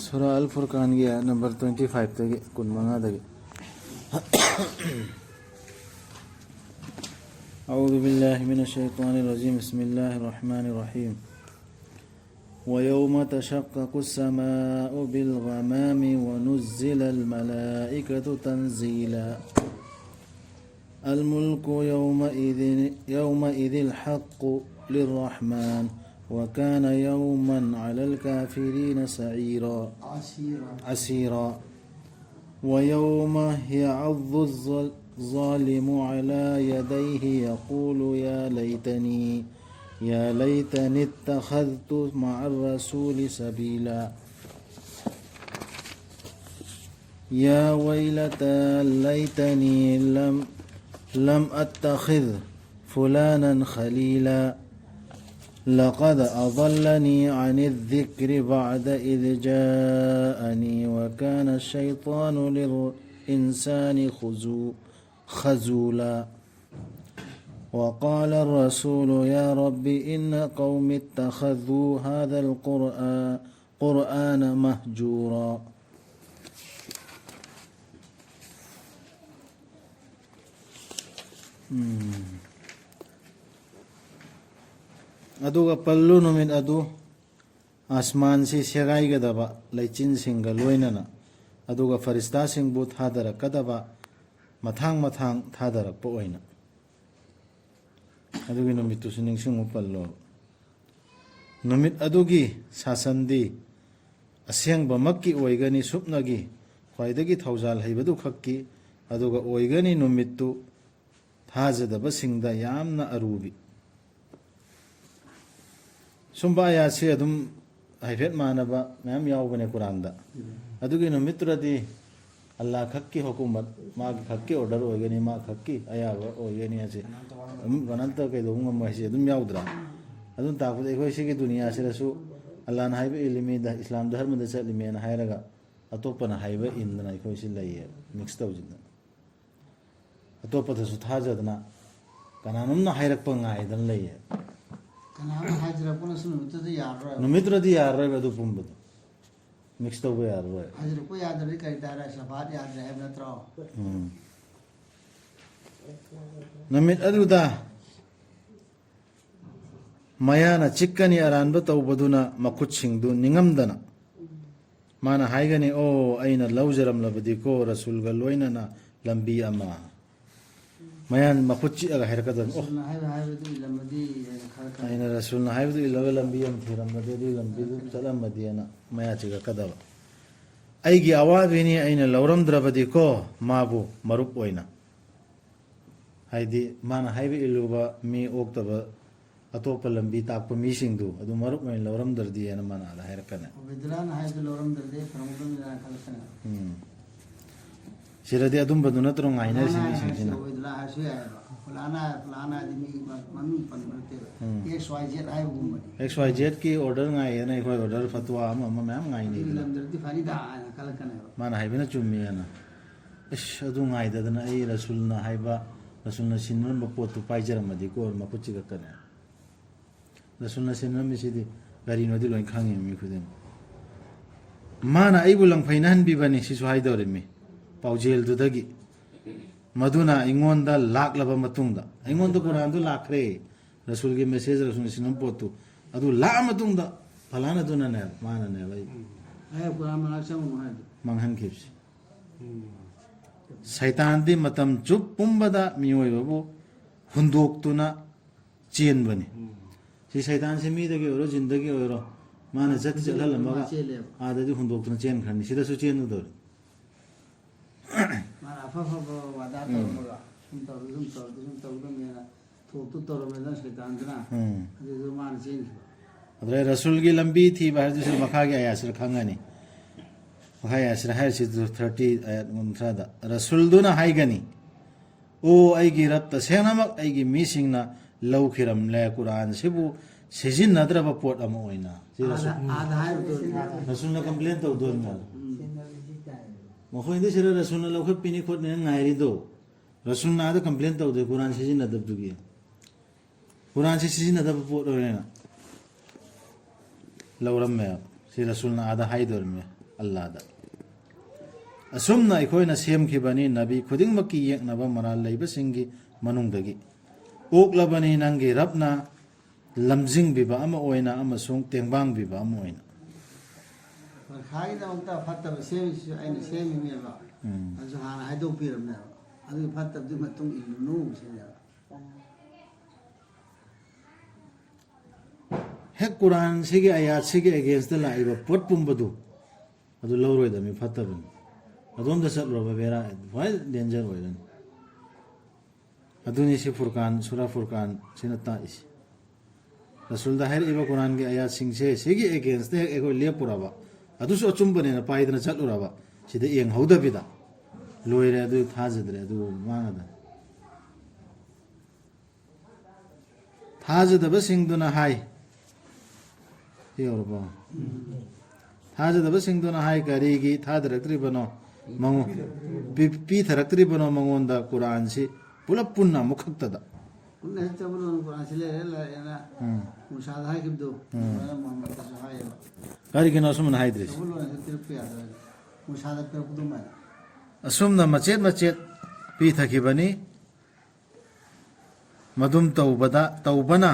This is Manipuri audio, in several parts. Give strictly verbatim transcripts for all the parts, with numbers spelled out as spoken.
ꯁꯨꯔꯥ ꯑꯜ ꯐꯨꯔꯀꯥꯟꯒꯤ ꯑꯥꯌꯠ ꯅꯝꯕꯔ ꯇ꯭ꯋꯦꯟꯇꯤ ꯐꯥꯏꯚꯇꯒꯤ ꯀꯨꯟꯃꯉꯥꯗꯒꯤ. أعوذ بالله من الشيطان الرجيم. بسم الله الرحمن الرحيم. ويوم تشقق السماء بالغمام ونزل الملائكة تنزيلا. الملك يومئذ، يومئذ الحق للرحمن وكان يوما على الكافرين سعيرا. عسيرا. عسيرا. ويوم يعض الظ-، الظالم على يديه يقول يا ليتني، يا ليتني اتخذت مع الرسول سبيلا. يا ويلتى ليتني لم، لم أتخذ فلانا خليلا. لقد أضلني عن الذكر بعد إذ جاءني وكان الشيطان للإنسان خزو-، خزولا. وقال الرسول يا رب إن قوم اتخذوا هذا القرآن، قرآن مهجورا. ꯎꯝ. ꯑꯗꯨꯒ ꯄꯜꯂꯨ ꯅꯨꯃꯤꯠ ꯑꯗꯨ ꯑꯁꯃꯥꯟꯁꯤ ꯁꯦꯒꯥꯏꯒꯗꯕ ꯂꯩꯆꯤꯟꯁꯤꯡꯒ ꯂꯣꯏꯅꯅ, ꯑꯗꯨꯒ ꯐꯔꯤꯁꯇꯥꯁꯤꯡꯕꯨ ꯊꯥꯗꯔꯛꯀꯗꯕ ꯃꯊꯥꯡ ꯃꯊꯥꯡ ꯊꯥꯗꯔꯛꯄ ꯑꯣꯏꯅ꯫ ꯑꯗꯨꯒꯤ ꯅꯨꯃꯤꯠꯇꯨꯁꯨ ꯅꯤꯡꯁꯤꯡꯉꯨ ꯄꯜꯂꯣ꯫ ꯅꯨꯃꯤꯠ ꯑꯗꯨꯒꯤ ꯁꯥꯁꯟꯗꯤ ꯑꯁꯦꯡꯕꯃꯛꯀꯤ ꯑꯣꯏꯒꯅꯤ, ꯁꯨꯞꯅꯒꯤ ꯈ꯭ꯋꯥꯏꯗꯒꯤ ꯊꯧꯖꯥꯜ ꯍꯩꯕꯗꯨ ꯈꯛꯀꯤ, ꯑꯗꯨꯒ ꯑꯣꯏꯒꯅꯤ ꯅꯨꯃꯤꯠꯇꯨ ꯊꯥꯖꯗꯕꯁꯤꯡꯗ ꯌꯥꯝꯅ ꯑꯔꯨꯕꯤ꯫ ꯁꯨꯝꯕ ꯑꯥꯌꯥꯠꯁꯤ ꯑꯗꯨꯝ ꯍꯥꯏꯐꯦꯠ ꯃꯥꯟꯅꯕ ꯃꯌꯥꯝ ꯌꯥꯎꯕꯅꯦ ꯀꯨꯔꯥꯟꯗ꯫ ꯑꯗꯨꯒꯤ ꯅꯨꯃꯤꯠꯇꯨꯗꯗꯤ ꯑꯜꯂꯥꯍ ꯈꯛꯀꯤ ꯍꯨꯀꯨꯃꯠ, ꯃꯥꯒꯤ ꯈꯛꯀꯤ ꯑꯣꯔꯗꯔ ꯑꯣꯏꯒꯅꯤ, ꯃꯥ ꯈꯛꯀꯤ ꯑꯌꯥꯕ ꯑꯣꯏꯒꯅꯤ ꯍꯥꯏꯁꯦ ꯑꯗꯨꯝ ꯀꯅꯥꯝꯇ ꯀꯩꯗꯧꯕ ꯉꯝꯃꯣꯏ ꯍꯥꯏꯁꯦ ꯑꯗꯨꯝ ꯌꯥꯎꯗ꯭ꯔꯥ? ꯑꯗꯨꯝ ꯇꯥꯛꯄꯗ ꯑꯩꯈꯣꯏ ꯁꯤꯒꯤ ꯗꯨꯅꯤꯌꯥꯁꯤꯗꯁꯨ ꯑꯜꯂꯥꯍꯅ ꯍꯥꯏꯕ ꯏꯜꯂꯤꯃꯤꯗ, ꯏꯁꯂꯥꯝ ꯙꯔꯃꯗ ꯆꯠꯂꯤꯃꯦꯅ ꯍꯥꯏꯔꯒ ꯑꯇꯣꯞꯄꯅ ꯍꯥꯏꯕ ꯏꯟꯗꯅ ꯑꯩꯈꯣꯏꯁꯤ ꯂꯩꯌꯦ, ꯃꯤꯛꯁ ꯇꯧꯁꯤꯟꯗꯅ꯫ ꯑꯇꯣꯞꯄꯗꯁꯨ ꯊꯥꯖꯗꯅ ꯀꯅꯥꯅꯣꯝꯅ ꯍꯥꯏꯔꯛꯄ ꯉꯥꯏꯗꯅ ꯂꯩꯌꯦ꯫ ꯀꯅꯥꯅꯣꯝꯅ ꯍꯥꯏꯖꯔꯛꯄꯅꯁꯨ ꯅꯨꯃꯤꯠꯇꯨꯗ ꯌꯥꯔꯔꯣꯏ꯫ ꯅꯨꯃꯤꯠꯇꯨꯗꯗꯤ ꯌꯥꯔꯔꯣꯏꯕ ꯑꯗꯨ ꯄꯨꯝꯕꯗꯣ꯫ ꯃꯤꯛꯁ ꯇꯧꯕ ꯌꯥꯔꯔꯣꯏ꯫ ꯍꯥꯏꯖꯤꯜꯂꯛꯄ ꯌꯥꯗ꯭ꯔꯗꯤ ꯀꯔꯤ ꯇꯥꯔꯦ? ꯁꯐꯥꯠ ꯌꯥꯗ꯭ꯔꯦ ꯍꯥꯏꯕ ꯅꯠꯇ꯭ꯔꯣ? ꯎꯝ꯫ ꯅꯨꯃꯤꯠ ꯑꯗꯨꯗ ꯃꯌꯥꯅ ꯆꯤꯛꯀꯅꯤ ꯑꯔꯥꯟꯕ ꯇꯧꯕꯗꯨꯅ ꯃꯈꯨꯠꯁꯤꯡꯗꯨ ꯅꯤꯡꯉꯝꯗꯅ꯫ ꯃꯥꯅ ꯍꯥꯏꯒꯅꯤ, "ꯑꯣ, ꯑꯩꯅ ꯂꯧꯖꯔꯝꯂꯕꯗꯤꯀꯣ ꯔꯁꯨꯜꯒ ꯂꯣꯏꯅꯅ ꯂꯝꯕꯤ ꯑꯃ"꯫ ꯃꯌꯥꯅ ꯃꯈꯨꯠ ꯆꯤꯛꯑꯒ ꯍꯥꯏꯔꯛꯀꯗꯕꯅꯤ, "ꯑꯣ, ꯔꯁꯨꯜꯅ ꯍꯥꯏꯕ ꯍꯥꯏꯕꯗꯨ ꯏꯜꯂꯝꯃꯗꯤ ꯍꯥꯏꯅ ꯈꯜꯂꯛꯀꯅꯤ꯫ ꯑꯩꯅ ꯔꯁꯨꯜꯅ ꯍꯥꯏꯕꯗꯨ ꯏꯜꯂꯒ ꯂꯝꯕꯤ ꯑꯃ ꯊꯤꯔꯝꯃꯗꯤ ꯑꯗꯨꯒꯤ ꯂꯝꯕꯤꯗꯨ ꯆꯠꯂꯝꯃꯗꯤ" ꯍꯥꯏꯅ ꯃꯌꯥ ꯆꯤꯛꯂꯛꯀꯗꯕ꯫ ꯑꯩꯒꯤ ꯑꯋꯥꯕꯤꯅꯤ, ꯑꯩꯅ ꯂꯧꯔꯝꯗ꯭ꯔꯕꯗꯤꯀꯣ ꯃꯥꯕꯨ ꯃꯔꯨꯞ ꯑꯣꯏꯅ, ꯍꯥꯏꯗꯤ ꯃꯥꯅ ꯍꯥꯏꯕ ꯏꯜꯂꯨꯕ ꯃꯤ ꯑꯣꯛꯇꯕ ꯑꯇꯣꯞꯄ ꯂꯝꯕꯤ ꯇꯥꯛꯄ ꯃꯤꯁꯤꯡꯗꯨ ꯑꯗꯨ ꯃꯔꯨꯞ ꯑꯣꯏꯅ ꯂꯧꯔꯝꯗ꯭ꯔꯗꯤ ꯍꯥꯏꯅ ꯃꯥꯅ ꯑꯥꯗ ꯍꯥꯏꯔꯛꯀꯅꯤ꯫ ꯎꯕꯩꯗꯨꯂꯥꯅ ꯍꯥꯏꯕꯗꯨ ꯂꯧꯔꯝꯗ꯭ꯔꯗꯤ ꯐꯔꯝꯒꯗꯕꯅꯤꯗꯅ ꯈꯜꯂꯛꯀꯅꯤ꯫ ꯎꯝ꯫ ꯁꯤꯗꯗꯤ ꯑꯗꯨꯝꯕꯗꯨ ꯅꯠꯇ꯭ꯔꯣ ꯉꯥꯏꯅꯔꯤꯁꯤ ꯐꯂꯥꯅ ꯃꯤꯁꯤꯡꯁꯤꯅ? ꯍꯥꯏꯔꯁꯨ ꯎꯕꯩꯗꯨꯂꯥ ꯍꯥꯏꯔꯁꯨ ꯌꯥꯏꯑꯕ꯫ ꯐꯂꯥꯅ ꯐꯂꯥꯅ ꯍꯥꯏꯗꯤ ꯃꯤ ꯃ-, ꯃꯃꯤꯡ ꯄꯟꯕ ꯅꯠꯇꯦꯕ꯫ ꯎꯝ꯫ ꯑꯦꯛꯁ ꯋꯥꯏ ꯖꯦꯠ ꯍꯥꯏꯕꯒꯨꯝꯕꯅꯤ꯫ ꯑꯦꯛꯁ ꯋꯥꯏ ꯖꯦꯠꯀꯤ ꯑꯣꯔꯗꯔ ꯉꯥꯏꯌꯦꯅ ꯑꯩꯈꯣꯏ ꯑꯣꯔꯗꯔ ꯐꯠꯇꯋꯥ ꯑꯃ ꯑꯃ ꯃꯌꯥꯝ ꯉꯥꯏꯅꯩꯗꯅ꯫ ꯂꯝꯗ꯭ꯔꯗꯤ ꯐꯅꯤꯗ ꯍꯥꯏꯅ ꯈꯜꯂꯛꯀꯅꯦꯕ꯫ ꯃꯥꯅ ꯍꯥꯏꯕꯅ ꯆꯨꯝꯃꯦꯅ꯫ ꯑꯁ, ꯑꯗꯨ ꯉꯥꯏꯗꯗꯅ ꯑꯩ ꯔꯁꯨꯜꯅ ꯍꯥꯏꯕ, ꯔꯁꯨꯜꯅ ꯁꯤꯟꯅꯔꯝꯕ ꯄꯣꯠꯇꯨ ꯄꯥꯏꯖꯔꯝꯃꯗꯤꯀꯣ ꯃꯈꯨꯠ ꯆꯤꯛꯂꯛꯀꯅꯤ꯫ ꯔꯁꯨꯜꯅ ꯁꯤꯟꯅꯔꯝꯃꯤꯁꯤꯗꯤ ꯀꯔꯤꯅꯣꯗꯤ ꯂꯣꯏ ꯈꯪꯉꯤ ꯃꯤ ꯈꯨꯗꯤꯡꯃꯛ꯫ ꯃꯥꯅ ꯑꯩꯕꯨ ꯂꯪꯐꯩꯅꯍꯟꯕꯤꯕꯅꯤ ꯁꯤꯁꯨ ꯍꯥꯏꯗꯧꯔꯤꯃꯤ ꯄꯥꯎꯖꯦꯜꯗꯨꯗꯒꯤ꯫ ꯃꯗꯨꯅ ꯑꯩꯉꯣꯟꯗ ꯂꯥꯛꯂꯕ ꯃꯇꯨꯡꯗ, ꯑꯩꯉꯣꯟꯗ ꯀꯨꯔꯥꯟꯗꯨ ꯂꯥꯛꯈ꯭ꯔꯦ, ꯔꯁꯨꯜꯒꯤ ꯃꯦꯁꯦꯖ, ꯔꯁꯨꯜꯅ ꯁꯤꯟꯅꯕ ꯄꯣꯠꯇꯨ, ꯑꯗꯨ ꯂꯥꯛꯑ ꯃꯇꯨꯡꯗ ꯐꯂꯥꯟ ꯑꯗꯨꯅꯅꯦ, ꯃꯥꯅꯅꯦꯕ ꯑꯩ ꯑꯩ ꯀꯨꯔꯥꯟ ꯃꯅꯥꯛ ꯆꯪꯉꯨꯅꯨ ꯍꯥꯏꯗꯣ꯫ ꯃꯥꯡꯍꯟꯈꯤꯕꯁꯦ꯫ ꯁꯩꯇꯥꯟꯗꯤ ꯃꯇꯝ ꯆꯨꯞ ꯄꯨꯝꯕꯗ ꯃꯤꯑꯣꯏꯕꯕꯨ ꯍꯨꯟꯗꯣꯛꯇꯨꯅ ꯆꯦꯟꯕꯅꯤ꯫ ꯁꯤ ꯁꯩꯇꯥꯟꯁꯦ ꯃꯤꯗꯒꯤ ꯑꯣꯏꯔꯣ, ꯖꯤꯟꯗꯒꯤ ꯑꯣꯏꯔꯣ, ꯃꯥꯅ ꯆꯠ ꯆꯠꯍꯜꯂꯝꯃꯒ ꯃꯥ ꯆꯦꯜꯂꯦꯕ꯫ ꯑꯥꯗꯗꯤ ꯍꯨꯟꯗꯣꯛꯇꯨꯅ ꯆꯦꯟꯈ꯭ꯔꯅꯤ꯫ ꯁꯤꯗꯁꯨ ꯆꯦꯟꯒꯗꯧꯔꯤ꯫ ꯃꯥꯅ ꯑꯐ ꯑꯐꯕ ꯋꯥꯗꯥ ꯇꯧꯔꯝꯃꯒ ꯁꯨꯝ ꯇꯧꯔꯗꯤ, ꯁꯨꯝ ꯇꯧꯔꯗꯤ, ꯁꯨꯝ ꯇꯧꯒꯗꯕꯅꯦꯅ ꯊꯣꯛꯇꯨ ꯇꯧꯔꯝꯃꯦꯗꯅ ꯁꯩꯇꯥꯟꯗꯨꯅ꯫ ꯎꯝ꯫ ꯑꯗꯨꯗ ꯃꯥꯅ ꯆꯦꯟꯈꯤꯕ꯫ ꯑꯗꯨꯗꯩ ꯔꯁꯨꯜꯒꯤ ꯂꯝꯕꯤ ꯊꯤꯕ ꯍꯥꯏꯕꯗꯨꯁꯨ ꯃꯈꯥꯒꯤ ꯑꯌꯥꯁꯤꯗ ꯈꯪꯒꯅꯤ꯫ ꯃꯈꯥ ꯑꯌꯥꯁꯤꯗ ꯍꯥꯏꯔꯤꯁꯤ ꯊꯥꯔꯇꯤ, ꯑꯌꯥꯠ ꯀꯨꯟꯊ꯭ꯔꯥꯗ꯫ ꯔꯁꯨꯜꯗꯨꯅ ꯍꯥꯏꯒꯅꯤ, "ꯑꯣ ꯑꯩꯒꯤ ꯔꯕ, ꯇꯁꯦꯡꯅꯃꯛ ꯑꯩꯒꯤ ꯃꯤꯁꯤꯡꯅ ꯂꯧꯈꯤꯔꯝꯂꯦ ꯀꯨꯔꯥꯟꯁꯤꯕꯨ ꯁꯤꯖꯤꯟꯅꯗ꯭ꯔꯕ ꯄꯣꯠ ꯑꯃ ꯑꯣꯏꯅ"꯫ ꯁꯤ ꯔꯁꯨꯜ-, ꯑꯥꯗ, ꯑꯥꯗ ꯍꯥꯏꯕꯗꯣ꯫ ꯔꯁꯨꯜꯅ ꯀꯝꯄ꯭ꯂꯦꯟ ꯇꯧꯗꯣꯏꯅꯦ꯫ ꯎꯝ꯫ ꯃꯈꯣꯏꯗꯤ ꯁꯤꯗ ꯔꯁꯨꯜꯅ ꯂꯧꯈꯠꯄꯤꯅꯤ ꯈꯣꯠꯅꯤꯅ ꯉꯥꯏꯔꯤꯗꯣ꯫ ꯔꯁꯨꯜꯅ ꯑꯥꯗ ꯀꯝꯄ꯭ꯂꯦꯟ ꯇꯧꯗꯦ ꯀꯨꯔꯥꯟ ꯁꯤꯖꯤꯟꯅꯗꯕꯗꯨꯒꯤ꯫ ꯀꯨꯔꯥꯟꯁꯤ ꯁꯤꯖꯤꯟꯅꯗꯕ ꯄꯣꯠ ꯑꯣꯏꯔꯦꯅ ꯂꯧꯔꯝꯃꯦꯕ꯫ ꯁꯤ ꯔꯁꯨꯜꯅ ꯑꯥꯗ ꯍꯥꯏꯗꯧꯔꯤꯕꯅꯤ ꯑꯜꯂꯥꯗ꯫ ꯑꯁꯨꯝꯅ ꯑꯩꯈꯣꯏꯅ ꯁꯦꯝꯈꯤꯕꯅꯤ ꯅꯕꯤ ꯈꯨꯗꯤꯡꯃꯛꯀꯤ ꯌꯦꯛꯅꯕ ꯃꯔꯥꯜ ꯂꯩꯕꯁꯤꯡꯒꯤ ꯃꯅꯨꯡꯗꯒꯤ꯫ ꯑꯣꯛꯂꯕꯅꯤ ꯅꯪꯒꯤ ꯔꯕꯅ ꯂꯝꯖꯤꯡꯕꯤꯕ ꯑꯃ ꯑꯣꯏꯅ ꯑꯃꯁꯨꯡ ꯇꯦꯡꯕꯥꯡꯕꯤꯕ ꯑꯃ ꯑꯣꯏꯅ꯫ ꯄꯔꯤꯈꯥꯒꯤꯗꯃꯛꯇ ꯐꯠꯇꯕ ꯁꯦꯝꯃꯤꯁꯤꯁꯨ ꯑꯩꯅ ꯁꯦꯝꯃꯤꯅꯦꯕ꯫ ꯎꯝ꯫ ꯑꯗꯨꯁꯨ ꯍꯥꯟꯅ ꯍꯥꯏꯗꯣꯛꯄꯤꯔꯕꯅꯦꯕ꯫ ꯑꯗꯨꯒꯤ ꯐꯠꯇꯕꯗꯨꯒꯤ ꯃꯇꯨꯡ ꯏꯜꯂꯨꯅꯨ ꯁꯤꯅꯦꯕ꯫ ꯍꯦꯛ ꯀꯨꯔꯥꯟꯁꯤꯒꯤ ꯑꯌꯥꯠꯁꯤꯒꯤ ꯑꯦꯒꯦꯟꯁꯇ ꯂꯥꯛꯏꯕ ꯄꯣꯠ ꯄꯨꯝꯕꯗꯨ ꯑꯗꯨ ꯂꯧꯔꯣꯏꯗꯕꯅꯤ, ꯐꯠꯇꯕꯅꯤ꯫ ꯑꯗꯣꯝꯗ ꯆꯠꯂꯨꯔꯕ ꯕꯦꯔꯥ ꯈ꯭ꯋꯥꯏ ꯗꯦꯟꯖꯔ ꯑꯣꯏꯔꯅꯤ꯫ ꯑꯗꯨꯅꯤ ꯁꯤ ꯐꯨꯔꯀꯥꯟ, ꯁꯨꯔꯥ ꯐꯨꯔꯀꯥꯟ ꯁꯤꯅ ꯇꯥꯛꯏꯁꯤ꯫ ꯔꯁꯨꯜꯗ ꯍꯥꯏꯔꯛꯏꯕ ꯀꯨꯔꯥꯟꯒꯤ ꯑꯌꯥꯠꯁꯤꯡꯁꯦ ꯁꯤꯒꯤ ꯑꯦꯒꯦꯟꯁꯇ ꯍꯦꯛ ꯑꯩꯈꯣꯏ ꯂꯦꯞꯄꯨꯔꯕ, ꯑꯗꯨꯁꯨ ꯑꯆꯨꯝꯕꯅꯦꯅ ꯄꯥꯏꯗꯅ ꯆꯠꯂꯨꯔꯕ, ꯁꯤꯗ ꯌꯦꯡꯍꯧꯗꯕꯤꯗ ꯂꯣꯏꯔꯦ, ꯑꯗꯨ ꯊꯥꯖꯗ꯭ꯔꯦ, ꯑꯗꯨ ꯃꯥꯡꯉꯗ꯫ ꯊꯥꯖꯗꯕꯁꯤꯡꯗꯨꯅ ꯍꯥꯏ꯫ ꯁꯤ ꯌꯧꯔꯕꯣ? ꯊꯥꯖꯗꯕꯁꯤꯡꯗꯨꯅ ꯍꯥꯏ, "ꯀꯔꯤꯒꯤ ꯊꯥꯗꯔꯛꯇ꯭ꯔꯤꯕꯅꯣ? ꯃꯉꯣ-, ꯄꯤ-, ꯄꯤꯊꯔꯛꯇ꯭ꯔꯤꯕꯅꯣ ꯃꯉꯣꯟꯗ ꯀꯨꯔꯥꯟꯁꯤ ꯄꯨꯂꯞ ꯄꯨꯟꯅ ꯑꯃꯨꯛ ꯈꯛꯇꯗ?" ꯄꯨꯟꯅ ꯍꯦꯛ ꯆꯕꯨꯜ ꯂꯣꯟ ꯀꯨꯔꯥꯟꯁꯤ ꯂꯩꯔꯦ, ꯂꯩꯔꯦꯅ ꯎꯝ꯫ ꯃꯨꯁꯥꯗ ꯍꯥꯏꯈꯤꯕꯗꯣ, ꯎꯝ꯫ ꯑꯗꯨꯃꯥꯏꯅ ꯃꯨꯍꯝꯃꯗꯇꯁꯨ ꯍꯥꯏꯌꯦꯕ꯫ ꯀꯔꯤꯒꯤꯅꯣ ꯑꯁꯨꯝꯅ ꯍꯥꯏꯗ꯭ꯔꯤꯁꯦ? ꯆꯕꯨꯜ ꯂꯣꯟ ꯍꯦꯛ ꯄꯤꯔꯛꯄ ꯌꯥꯗ꯭ꯔꯅ ꯃꯨꯁꯥꯗ ꯄꯤꯔꯛꯄ ꯑꯗꯨꯃꯥꯏꯅ꯫ ꯑꯁꯨꯝꯅ ꯃꯆꯦꯠ ꯃꯆꯦꯠ ꯄꯤꯊꯈꯤꯕꯅꯤ꯫ ꯃꯗꯨꯝ ꯇꯧꯕꯗ, ꯇꯧꯕꯅ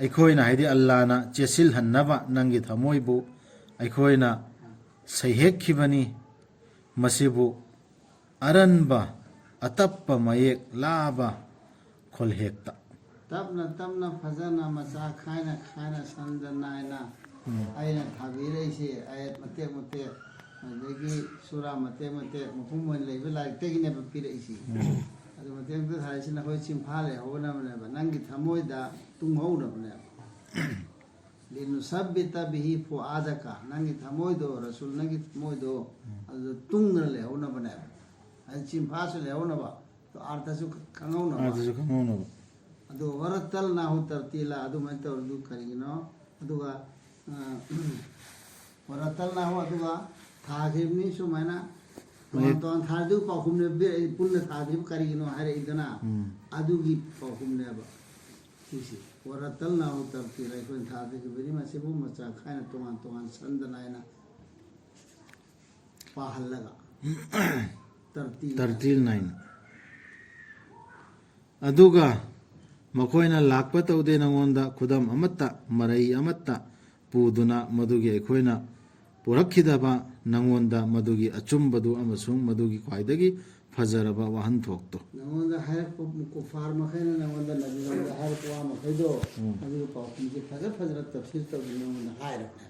ꯑꯩꯈꯣꯏꯅ, ꯍꯥꯏꯗꯤ ꯑꯜꯂꯥꯅ ꯆꯦꯠꯁꯤꯜꯍꯟꯅꯕ ꯅꯪꯒꯤ ꯊꯃꯣꯏꯕꯨ ꯑꯩꯈꯣꯏꯅ ꯁꯩꯍꯦꯛꯈꯤꯕꯅꯤ꯫ ꯃꯁꯤꯕꯨ ꯑꯔꯟꯕ, ꯑꯇꯞꯄ ꯃꯌꯦꯛ ꯂꯥꯕ ꯈꯣꯜꯍꯦꯛꯇ꯫ ꯇꯞꯅ ꯇꯞꯅ ꯐꯖꯅ ꯃꯆꯥ ꯈꯥꯏꯅ ꯈꯥꯏꯅ ꯁꯟꯗ ꯅꯥꯏꯅ ꯎꯝ꯫ ꯑꯩꯅ ꯊꯥꯕꯤꯔꯛꯏꯁꯦ ꯑꯥꯌꯠ ꯃꯇꯦꯛ ꯃꯇꯦꯛ, ꯑꯗꯒꯤ ꯁꯨꯔꯥ ꯃꯇꯦꯛ ꯃꯇꯦꯛ, ꯃꯄꯨꯝ ꯑꯣꯏꯅ ꯂꯩꯕ ꯂꯥꯏꯔꯤꯛꯇꯒꯤꯅꯦꯕ ꯄꯤꯔꯛꯏꯁꯦ꯫ ꯎꯝ꯫ ꯑꯗꯨ ꯃꯇꯦꯛ ꯃꯇꯦꯛ ꯊꯥꯔꯤꯁꯤꯅ ꯑꯩꯈꯣꯏ ꯆꯤꯟꯐꯥ ꯂꯩꯍꯧꯅꯕꯅꯦꯕ, ꯅꯪꯒꯤ ꯊꯃꯣꯏꯗ ꯇꯨꯡꯍꯧꯅꯕꯅꯦꯕ꯫ ꯂꯤꯅꯨꯁꯕꯤꯇ ꯕꯤꯍꯤ ꯐꯨꯑꯥꯗꯀ, ꯅꯪꯒꯤ ꯊꯃꯣꯏꯗꯣ, ꯔꯁꯨꯜ ꯅꯪꯒꯤ ꯊꯃꯣꯏꯗꯣ, ꯎꯝ꯫ ꯑꯗꯨꯗ ꯇꯨꯡꯗꯅ ꯂꯩꯍꯧꯅꯕꯅꯦꯕ꯫ ꯑꯗꯨ ꯆꯤꯟꯐꯥꯁꯨ ꯂꯩꯍꯧꯅꯕ, ꯑꯗꯣ ꯑꯥꯔꯊꯁꯨ ꯈꯪꯍꯧꯅꯕ꯫ ꯑꯥꯔꯊꯁꯨ ꯈꯪꯍꯧꯅꯕ꯫ ꯑꯗꯣ ꯋꯔꯠꯇꯜꯅꯥꯍꯨ ꯇꯔꯇꯤꯂꯥ ꯑꯗꯨꯃꯥꯏꯅ ꯇꯧꯔꯤꯗꯨ ꯀꯔꯤꯒꯤꯅꯣ? ꯑꯗꯨꯒ, ꯑ, ꯋꯔꯠꯇꯜꯅꯥꯍꯨ ꯑꯗꯨꯒ ꯊꯥꯈꯤꯕꯅꯤ ꯁꯨꯃꯥꯏꯅ ꯇꯣꯉꯥꯟ ꯃꯌꯦꯛ ꯇꯣꯉꯥꯟ ꯊꯥꯔꯤꯗꯨ ꯄꯥꯎꯈꯨꯝꯅꯦ ꯄꯤꯔꯛꯏ, ꯄꯨꯟꯅ ꯊꯥꯈꯤꯕ ꯀꯔꯤꯒꯤꯅꯣ ꯍꯥꯏꯔꯛꯏꯗꯅ, ꯎꯝ꯫ ꯑꯗꯨꯒꯤ ꯄꯥꯎꯈꯨꯝꯅꯦꯕ ꯁꯤꯁꯦ꯫ ꯋꯥꯔꯇꯜ ꯅꯥꯎ ꯇꯔꯇꯤꯜ ꯑꯩꯈꯣꯏꯅ ꯊꯥꯗꯈꯤꯕꯅꯤ꯫ ꯃꯁꯤꯕꯨ ꯃꯆꯥ ꯈꯥꯏꯅ ꯇꯣꯉꯥꯟ ꯇꯣꯉꯥꯟ ꯁꯟꯗ ꯅꯥꯏꯅ ꯄꯥꯍꯜꯂꯒ ꯇꯔꯇꯤꯜ ꯇꯔꯇꯤꯜ ꯅꯥꯏꯅ꯫ ꯑꯗꯨꯒ ꯃꯈꯣꯏꯅ ꯂꯥꯛꯄ ꯇꯧꯗꯦ ꯅꯉꯣꯟꯗ ꯈꯨꯗꯝ ꯑꯃꯠꯇ, ꯃꯔꯩ ꯑꯃꯠꯇ ꯄꯨꯗꯨꯅ, ꯃꯗꯨꯒꯤ ꯑꯩꯈꯣꯏꯅ ꯄꯨꯔꯛꯈꯤꯗꯕ ꯅꯉꯣꯟꯗ ꯃꯗꯨꯒꯤ ꯑꯆꯨꯝꯕꯗꯨ ꯑꯃꯁꯨꯡ ꯃꯗꯨꯒꯤ ꯈ꯭ꯋꯥꯏꯗꯒꯤ ꯐꯖꯔꯕ ꯋꯥꯍꯟꯊꯣꯛꯇꯣ꯫ ꯅꯉꯣꯟꯗ ꯍꯥꯏꯔꯛꯄ ꯀꯨꯐꯥꯔ ꯃꯈꯩꯅ ꯅꯉꯣꯟꯗ ꯅꯕꯤꯔꯣꯝꯗ ꯍꯥꯏꯔꯛꯄ ꯋꯥ ꯃꯈꯩꯗꯣ, ꯑꯗꯨꯒꯤ ꯄꯥꯎꯈꯨꯝꯁꯦ ꯐꯖ ꯐꯖꯅ ꯇꯐꯁꯤꯔ ꯇꯧꯗꯅ ꯅꯉꯣꯟꯗ ꯍꯥꯏꯔꯕꯅꯦ꯫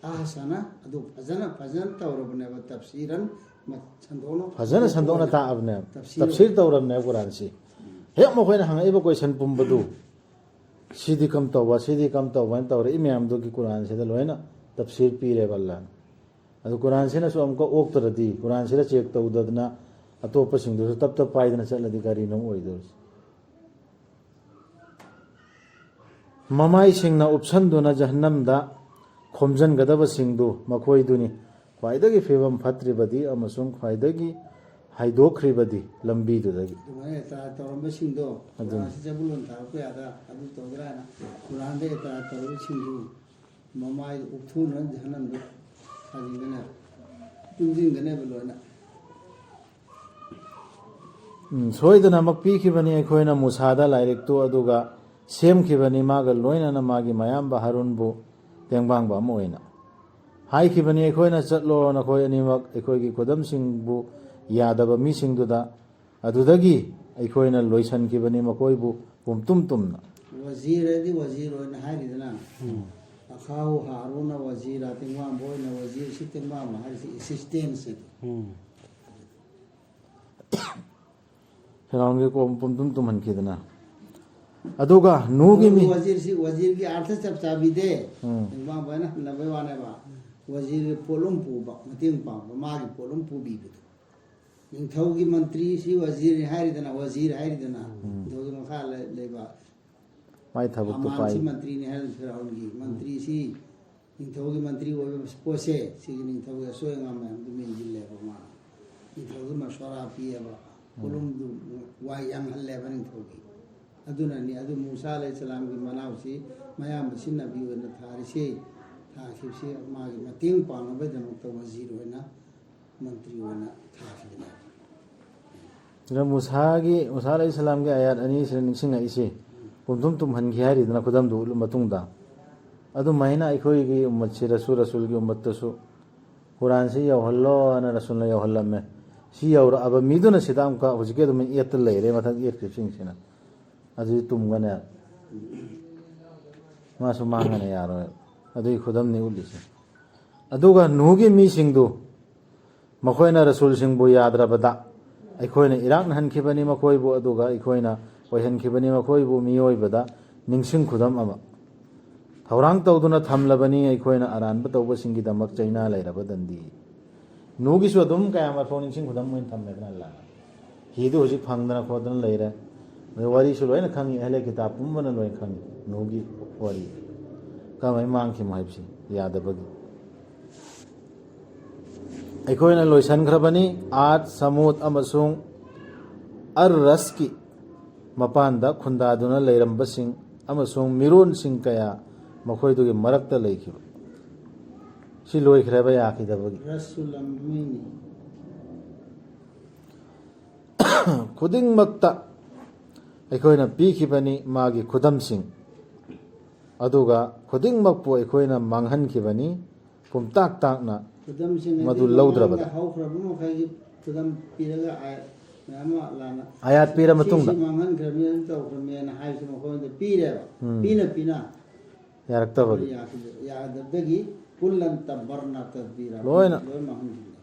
ꯑꯍꯁꯅ ꯑꯗꯨ ꯐꯖꯅ ꯐꯖꯅ ꯇꯧꯔꯕꯅꯦꯕ꯫ ꯇꯐꯁꯤꯔꯟ ꯃ-, ꯁꯟꯗꯣꯛꯅ ꯐꯖꯅ ꯁꯟꯗꯣꯛꯅ ꯇꯥꯛꯑꯕꯅꯦꯕ꯫ ꯇꯐꯁꯤꯔ ꯇꯐꯁꯤꯔ ꯇꯧꯔꯕꯅꯦꯕ ꯀꯨꯔꯥꯟꯁꯤ꯫ ꯍꯦꯛ ꯃꯈꯣꯏꯅ ꯍꯪꯉꯛꯏꯕ ꯀꯣꯏꯁꯟ ꯄꯨꯝꯕꯗꯨ, ꯁꯤꯗꯤ ꯀꯝ ꯇꯧꯕ, ꯁꯤꯗꯤ ꯀꯝ ꯇꯧꯕ ꯍꯥꯏꯅ ꯇꯧꯔꯛꯏ ꯃꯌꯥꯝꯗꯨꯒꯤ ꯀꯨꯔꯥꯟꯁꯤꯗ ꯂꯣꯏꯅ ꯇꯐꯁꯤꯔ ꯄꯤꯔꯦꯕ ꯑꯜꯂꯥꯍꯅ꯫ ꯑꯗꯨ ꯀꯨꯔꯥꯟꯁꯤꯅꯁꯨ ꯑꯃꯨꯛꯀ ꯑꯣꯛꯇ꯭ꯔꯗꯤ, ꯀꯨꯔꯥꯟꯁꯤꯗ ꯆꯦꯛ ꯇꯧꯗꯗꯅ ꯑꯇꯣꯞꯄꯁꯤꯡꯗꯨꯁꯨ ꯇꯞ ꯇꯞ ꯄꯥꯏꯗꯅ ꯆꯠꯂꯗꯤ ꯀꯔꯤꯅꯣ ꯑꯣꯏꯗꯣꯔꯤꯁꯦ? ꯃꯃꯥꯏꯁꯤꯡꯅ ꯎꯞꯁꯟꯗꯨꯅ ꯖꯍꯟꯅꯝꯗ ꯈꯣꯝꯖꯤꯟꯒꯗꯕꯁꯤꯡꯗꯨ ꯃꯈꯣꯏꯗꯨꯅꯤ, ꯈ꯭ꯋꯥꯏꯗꯒꯤ ꯐꯤꯕꯝ ꯐꯠꯇ꯭ꯔꯤꯕꯗꯤ ꯑꯃꯁꯨꯡ ꯈ꯭ꯋꯥꯏꯗꯒꯤ ꯍꯥꯏꯗꯣꯛꯈ꯭ꯔꯤꯕꯗꯤ ꯂꯝꯕꯤꯗꯨꯗꯒꯤ꯫ ꯑꯗꯨꯃꯥꯏꯅ ꯑꯦꯇꯥꯔ ꯇꯧꯔꯝꯕꯁꯤꯡꯗꯣ, ꯑꯗꯨꯅꯤ꯫ ꯀꯨꯔꯥꯟꯁꯤ ꯖꯕꯨꯂꯣꯟ ꯊꯥꯔꯛꯄ ꯌꯥꯗ ꯑꯗꯨ ꯇꯧꯗ꯭ꯔꯥ ꯍꯥꯏꯅ ꯀꯨꯔꯥꯟꯗ ꯑꯦꯇꯥꯔ ꯇꯧꯔꯤꯕꯁꯤꯡꯗꯨ ꯃꯃꯥꯏꯗ ꯎꯞꯊꯨꯅ ꯖꯍꯟꯅꯝꯗ ꯊꯥꯖꯤꯟꯒꯅꯦꯕ, ꯇꯨꯡꯁꯤꯟꯒꯅꯦꯕ ꯂꯣꯏꯅ꯫ ꯎꯝ, ꯁꯣꯏꯗꯅꯃꯛ ꯄꯤꯈꯤꯕꯅꯤ ꯑꯩꯈꯣꯏꯅ ꯃꯨꯁꯥꯗ ꯂꯥꯏꯔꯤꯛꯇꯨ, ꯑꯗꯨꯒ ꯁꯦꯝꯈꯤꯕꯅꯤ ꯃꯥꯒ ꯂꯣꯏꯅꯅ ꯃꯥꯒꯤ ꯃꯌꯥꯝꯕ ꯍꯥꯔꯨꯟꯕꯨ ꯇꯦꯡꯕꯥꯡꯕ ꯑꯃ ꯑꯣꯏꯅ꯫ ꯍꯥꯏꯈꯤꯕꯅꯤ ꯑꯩꯈꯣꯏꯅ, "ꯆꯠꯂꯣ, ꯅꯈꯣꯏ ꯑꯅꯤꯃꯛ ꯑꯩꯈꯣꯏꯒꯤ ꯈꯨꯗꯝꯁꯤꯡꯕꯨ ꯌꯥꯗꯕ ꯃꯤꯁꯤꯡꯗꯨꯗ"꯫ ꯑꯗꯨꯗꯒꯤ ꯑꯩꯈꯣꯏꯅ ꯂꯣꯏꯁꯤꯟꯈꯤꯕꯅꯤ ꯃꯈꯣꯏꯕꯨ ꯄꯨꯝꯇꯨꯝ ꯇꯨꯝꯅ꯫ ꯋꯥꯖꯤꯔ ꯍꯥꯏꯗꯤ ꯋꯥꯖꯤꯔ ꯑꯣꯏꯅ ꯍꯥꯏꯔꯤꯗꯅ, ꯑꯈꯥꯎ ꯍꯥꯔꯨꯅ ꯋꯥꯖꯤꯔ, ꯇꯦꯡꯕꯥꯡꯕ ꯑꯣꯏꯅ ꯋꯥꯖꯤꯔ, ꯁꯤ ꯇꯦꯡꯕꯥꯡꯕ ꯍꯥꯏꯔꯤꯁꯤ ꯑꯦꯁꯤꯁꯇꯦꯟꯁ꯫ ꯐꯤꯔꯥꯎꯟꯒꯤ ꯀꯣꯝ ꯄꯨꯝꯇꯨꯝ ꯇꯨꯝꯍꯟꯈꯤꯗꯅ꯫ ꯑꯗꯨꯒ ꯅꯨꯒꯤ ꯃꯤ ꯋꯥꯖꯤꯔꯁꯤ, ꯋꯥꯖꯤꯔꯒꯤ ꯑꯥꯔꯊ ꯆꯞ ꯆꯥꯕꯤꯗꯦ꯫ ꯎꯝ꯫ ꯇꯦꯡꯕꯥꯡꯕ ꯍꯥꯏꯅ ꯍꯟꯅꯕꯩ ꯋꯥꯅꯦꯕ꯫ ꯋꯥꯖꯤꯔꯒꯤ ꯄꯣꯠꯂꯨꯝ ꯄꯨꯕ, ꯃꯇꯦꯡ ꯄꯥꯡꯕ, ꯃꯥꯒꯤ ꯄꯣꯠꯂꯨꯝ ꯄꯨꯕꯤꯕꯗꯣ꯫ ꯅꯤꯡꯊꯧꯒꯤ ꯃꯟꯇ꯭ꯔꯤꯁꯤ ꯋꯥꯖꯤꯔ ꯍꯥꯏꯔꯤꯗꯅ, ꯋꯥꯖꯤꯔ ꯍꯥꯏꯔꯤꯗꯅ, ꯎꯝ꯫ ꯅꯤꯡꯊꯧꯒꯤ ꯃꯈꯥ ꯂꯩ-, ꯂꯩꯕ꯫ ꯃꯥꯏ ꯊꯕꯛꯇꯨ ꯍꯥꯃꯥꯟꯁꯤ ꯄꯥꯏ꯫ ꯃꯟꯇ꯭ꯔꯤꯅꯤ ꯍꯥꯏꯔꯤꯗꯅ, ꯐꯤꯔꯥꯎꯟꯒꯤ ꯃꯟꯇ꯭ꯔꯤꯁꯤ ꯅꯤꯡꯊꯧꯒꯤ ꯃꯟꯇ꯭ꯔꯤ ꯑꯣꯏꯕ ꯄꯣꯠꯁꯦ, ꯁꯤꯒꯤ ꯅꯤꯡꯊꯧꯒꯤ ꯑꯁꯣꯏ ꯑꯉꯥꯝ ꯃꯌꯥꯝꯗꯨ ꯃꯦꯟꯁꯤꯜꯂꯦꯕ ꯃꯥꯅ꯫ ꯅꯤꯡꯊꯧꯒꯤ ꯃꯁꯣꯔꯥ ꯄꯤꯌꯦꯕ, ꯄꯣꯠꯂꯨꯝꯗꯨ ꯋꯥ ꯌꯥꯡꯍꯜꯂꯦꯕ ꯅꯤꯡꯊꯧꯒꯤ꯫ ꯑꯗꯨꯅꯅꯤ, ꯑꯗꯨ ꯃꯨꯁꯥ ꯑꯂꯩꯍꯤꯁꯁꯂꯥꯝꯒꯤ ꯃꯅꯥꯎꯁꯤ ꯃꯌꯥꯝꯕꯁꯤ ꯅꯕꯤ ꯑꯣꯏꯅ ꯊꯥꯔꯤꯁꯤ, ꯊꯥꯈꯤꯕꯁꯤ ꯃꯥꯒꯤ ꯃꯇꯦꯡ ꯄꯥꯡꯅꯕꯒꯤꯗꯃꯛꯇ ꯋꯥꯖꯤꯔ ꯑꯣꯏꯅ, ꯃꯟꯇ꯭ꯔꯤ ꯑꯣꯏꯅ ꯊꯥꯈꯤꯕꯅꯦ꯫ ꯁꯤꯗ ꯃꯨꯁꯥꯒꯤ, ꯃꯨꯁꯥ ꯑꯂꯩꯍꯤꯁꯁꯂꯥꯝꯒꯤ ꯑꯥꯌꯥꯠ ꯑꯅꯤꯁꯤꯅ ꯅꯤꯡꯁꯤꯡꯉꯛꯏꯁꯦ, ꯄꯨꯝꯊꯨꯝ ꯇꯨꯝꯍꯟꯈꯤ ꯍꯥꯏꯔꯤꯗꯅ ꯈꯨꯗꯝꯗꯨ ꯎꯠꯂ ꯃꯇꯨꯡꯗ꯫ ꯑꯗꯨꯃꯥꯏꯅ ꯑꯩꯈꯣꯏꯒꯤ ꯎꯝꯃꯠꯁꯤꯗꯁꯨ, ꯔꯁꯨꯜꯒꯤ ꯎꯝꯃꯠꯇꯁꯨ ꯀꯨꯔꯥꯟꯁꯤ ꯌꯧꯍꯜꯂꯣꯅ ꯔꯁꯨꯜꯅ ꯌꯧꯍꯜꯂꯝꯃꯦ꯫ ꯁꯤ ꯌꯧꯔꯛꯑꯕ ꯃꯤꯗꯨꯅ ꯁꯤꯗ ꯑꯃꯨꯛꯀ ꯍꯧꯖꯤꯛꯀꯤ ꯑꯗꯨꯃꯥꯏꯅ ꯌꯦꯠꯇ ꯂꯩꯔꯦ, ꯃꯊꯪ ꯌꯦꯠꯈ꯭ꯔꯤꯕꯁꯤꯡꯁꯤꯅ꯫ ꯑꯗꯨꯗꯤ ꯇꯨꯝꯒꯅꯦ, ꯃꯥꯁꯨ ꯃꯥꯡꯒꯅꯦ, ꯌꯥꯔꯣꯏ꯫ ꯑꯗꯨꯒꯤ ꯈꯨꯗꯝꯅꯤ ꯎꯠꯂꯤꯁꯦ꯫ ꯑꯗꯨꯒ ꯅꯨꯍꯒꯤ ꯃꯤꯁꯤꯡꯗꯨ, ꯃꯈꯣꯏꯅ ꯔꯁꯨꯜꯁꯤꯡꯕꯨ ꯌꯥꯗ꯭ꯔꯕꯗ ꯑꯩꯈꯣꯏꯅ ꯏꯔꯥꯛꯅꯍꯟꯈꯤꯕꯅꯤ ꯃꯈꯣꯏꯕꯨ, ꯑꯗꯨꯒ ꯑꯩꯈꯣꯏꯅ ꯑꯣꯏꯍꯟꯈꯤꯕꯅꯤ ꯃꯈꯣꯏꯕꯨ ꯃꯤꯑꯣꯏꯕꯗ ꯅꯤꯡꯁꯤꯡ ꯈꯨꯗꯝ ꯑꯃ꯫ ꯊꯧꯔꯥꯡ ꯇꯧꯗꯨꯅ ꯊꯝꯂꯕꯅꯤ ꯑꯩꯈꯣꯏꯅ ꯑꯔꯥꯟꯕ ꯇꯧꯕꯁꯤꯡꯒꯤꯗꯃꯛ ꯆꯩꯅꯥ ꯂꯩꯔꯕ ꯗꯟꯗꯤ꯫ ꯅꯨꯍꯒꯤꯁꯨ ꯑꯗꯨꯝ ꯀꯌꯥꯃꯔꯨꯝ ꯅꯤꯡꯁꯤꯡ ꯈꯨꯗꯝ ꯑꯣꯏꯅ ꯊꯝꯃꯦꯗꯅ ꯑꯜꯂꯥꯍꯅ꯫ ꯍꯤꯗꯨ ꯍꯧꯖꯤꯛ ꯐꯪꯗꯅ ꯈꯣꯠꯇꯅ ꯂꯩꯔꯦ꯫ ꯑꯗꯩ ꯋꯥꯔꯤꯁꯨ ꯂꯣꯏꯅ ꯈꯪꯉꯤ, ꯑꯍꯂꯦ ꯀꯤꯇꯥꯕ ꯄꯨꯝꯕꯅ ꯂꯣꯏꯅ ꯈꯪꯉꯤ ꯅꯨꯍꯒꯤ ꯋꯥꯔꯤ꯫ ꯀꯃꯥꯏꯅ ꯃꯥꯡꯈꯤꯕꯅꯣ ꯍꯥꯏꯕꯁꯤ ꯌꯥꯗꯕꯒꯤ꯫ ꯑꯩꯈꯣꯏꯅ ꯂꯣꯏꯁꯤꯟꯈ꯭ꯔꯕꯅꯤ꯫ ꯑꯥꯗ, ꯁꯃꯨꯗ ꯑꯃꯁꯨꯡ ꯑꯔ ꯔꯁꯀꯤ ꯃꯄꯥꯟꯗ ꯈꯨꯟꯗꯥꯗꯨꯅ ꯂꯩꯔꯝꯕꯁꯤꯡ ꯑꯃꯁꯨꯡ ꯃꯤꯔꯣꯟꯁꯤꯡ ꯀꯌꯥ ꯃꯈꯣꯏꯗꯨꯒꯤ ꯃꯔꯛꯇ ꯂꯩꯈꯤꯕ꯫ ꯁꯤ ꯂꯣꯏꯈ꯭ꯔꯦꯕ ꯌꯥꯈꯤꯗꯕꯒꯤ꯫ ꯔꯁꯨꯜ ꯑꯃꯅꯤ꯫ ꯈꯨꯗꯤꯡꯃꯛꯇ ꯑꯩꯈꯣꯏꯅ ꯄꯤꯈꯤꯕꯅꯤ ꯃꯥꯒꯤ ꯈꯨꯗꯝꯁꯤꯡ, ꯑꯗꯨꯒ ꯈꯨꯗꯤꯡꯃꯛꯄꯨ ꯑꯩꯈꯣꯏꯅ ꯃꯥꯡꯍꯟꯈꯤꯕꯅꯤ ꯄꯨꯝꯇꯥꯛ ꯇꯥꯛꯅ꯫ ꯈꯨꯗꯝꯁꯤꯡ ꯃꯗꯨ ꯑꯗꯤ ꯂꯧꯗ꯭ꯔꯕꯗ꯫ ꯃꯃꯥꯡꯗ ꯍꯧꯈ꯭ꯔꯕ ꯃꯈꯩꯒꯤ ꯈꯨꯗꯝ ꯄꯤꯔꯒ ꯑꯥꯌꯠ ꯃꯌꯥꯝ ꯑꯃ ꯑꯜꯂꯥꯍꯅ ꯑꯥꯌꯥꯠ ꯄꯤꯔ ꯃꯇꯨꯡꯗ꯫ ꯁꯤꯁꯤ ꯃꯥꯡꯍꯟꯈ꯭ꯔꯕꯅꯤ, ꯑꯗꯨ ꯇꯧꯈ꯭ꯔꯕꯅꯤꯅ ꯍꯥꯏꯕꯁꯤ ꯃꯈꯣꯏꯗ ꯄꯤꯔꯦꯕ꯫ ꯎꯝ꯫ ꯄꯤꯅ ꯄꯤꯅ ꯌꯥꯔꯛꯇꯕꯒꯤ꯫ ꯌꯥꯈꯤꯗ-, ꯌꯥꯗꯕꯗꯒꯤ ꯀꯨꯜꯂꯟ ꯇꯕꯔꯅ ꯇꯗꯕꯤꯔ꯫ ꯂꯣꯏꯅ꯫ ꯂꯣꯏ ꯃꯥꯡꯍꯟꯈꯤꯕ꯫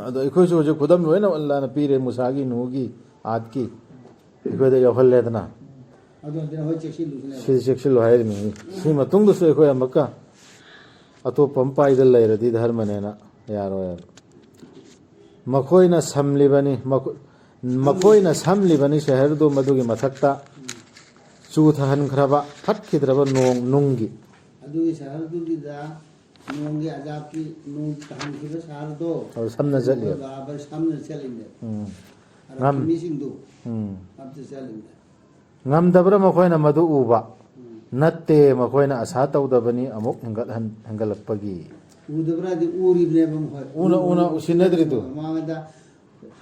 ꯑꯗꯣ ꯑꯩꯈꯣꯏꯁꯨ ꯍꯧꯖꯤꯛ ꯈꯨꯗꯝ ꯂꯣꯏꯅ ꯑꯜꯂꯥꯍꯅ ꯄꯤꯔꯦ, ꯃꯨꯁꯥꯒꯤ, ꯅꯨꯍꯒꯤ, ꯑꯥꯗꯀꯤ ꯑꯩꯈꯣꯏꯗ ꯌꯧꯍꯜꯂꯦꯗꯅ꯫ ꯑꯗꯨ ꯑꯗꯨꯅ ꯍꯣꯏ ꯆꯦꯛꯁꯤꯜꯂꯨꯁꯤꯅꯦ꯫ ꯁꯤꯗꯤ ꯆꯦꯛꯁꯤꯜꯂꯨ ꯍꯥꯏꯔꯤꯕꯅꯤ꯫ ꯁꯤ ꯃꯇꯨꯡꯗꯁꯨ ꯑꯩꯈꯣꯏ ꯑꯃꯨꯛꯀ ꯑꯇꯣꯞꯄ ꯑꯃ ꯄꯥꯏꯗ ꯂꯩꯔꯗꯤ ꯙꯔꯃꯅꯦꯅ ꯌꯥꯔꯣꯏꯕ꯫ ꯃꯈꯣꯏꯅ ꯁꯝꯂꯤꯕꯅꯤ, ꯃꯈꯣ-, ꯃꯈꯣꯏꯅ ꯁꯝꯂꯤꯕꯅꯤ ꯁꯍꯔꯗꯨ, ꯃꯗꯨꯒꯤ ꯃꯊꯛꯇ ꯆꯨꯊꯍꯟꯈ꯭ꯔꯕ ꯐꯠꯈꯤꯗ꯭ꯔꯕ ꯅꯣꯡ ꯅꯨꯡꯒꯤ꯫ ꯑꯗꯨꯒꯤ ꯁꯍꯔꯗꯨꯒꯤꯗ ꯅꯣꯡꯒꯤ ꯑꯖꯥꯕꯀꯤ ꯅꯣꯡ ꯇꯥꯍꯟꯈꯤꯕ ꯁꯍꯔꯗꯣ꯫ ꯑꯗꯨ ꯁꯝꯅ ꯆꯠꯂꯤ꯫ ꯕꯥꯕꯔ ꯁꯝꯅ ꯆꯠꯂꯤꯅꯦ꯫ ꯎꯝ꯫ ꯑꯔꯕ ꯃꯤꯁꯤꯡꯗꯨ ꯎꯝ꯫ ꯑꯝꯇ ꯆꯠꯂꯤꯅꯦ꯫ ꯉꯝꯗꯕ꯭ꯔꯥ ꯃꯈꯣꯏꯅ ꯃꯗꯨ ꯎꯕ? ꯅꯠꯇꯦ, ꯃꯈꯣꯏꯅ ꯑꯁꯥ ꯇꯧꯗꯕꯅꯤ ꯑꯃꯨꯛ ꯍꯦꯟꯒꯠꯍꯟ-, ꯍꯦꯟꯒꯠꯂꯛꯄꯒꯤ꯫ ꯎꯗꯕ꯭ꯔꯥꯗꯤ ꯎꯔꯤꯕꯅꯦꯕ ꯃꯈꯣꯏ꯫ ꯎꯅ, ꯎꯅ ꯎꯁꯤꯟꯅꯗ꯭ꯔꯤꯗꯨ꯫ ꯃꯃꯥꯡꯗ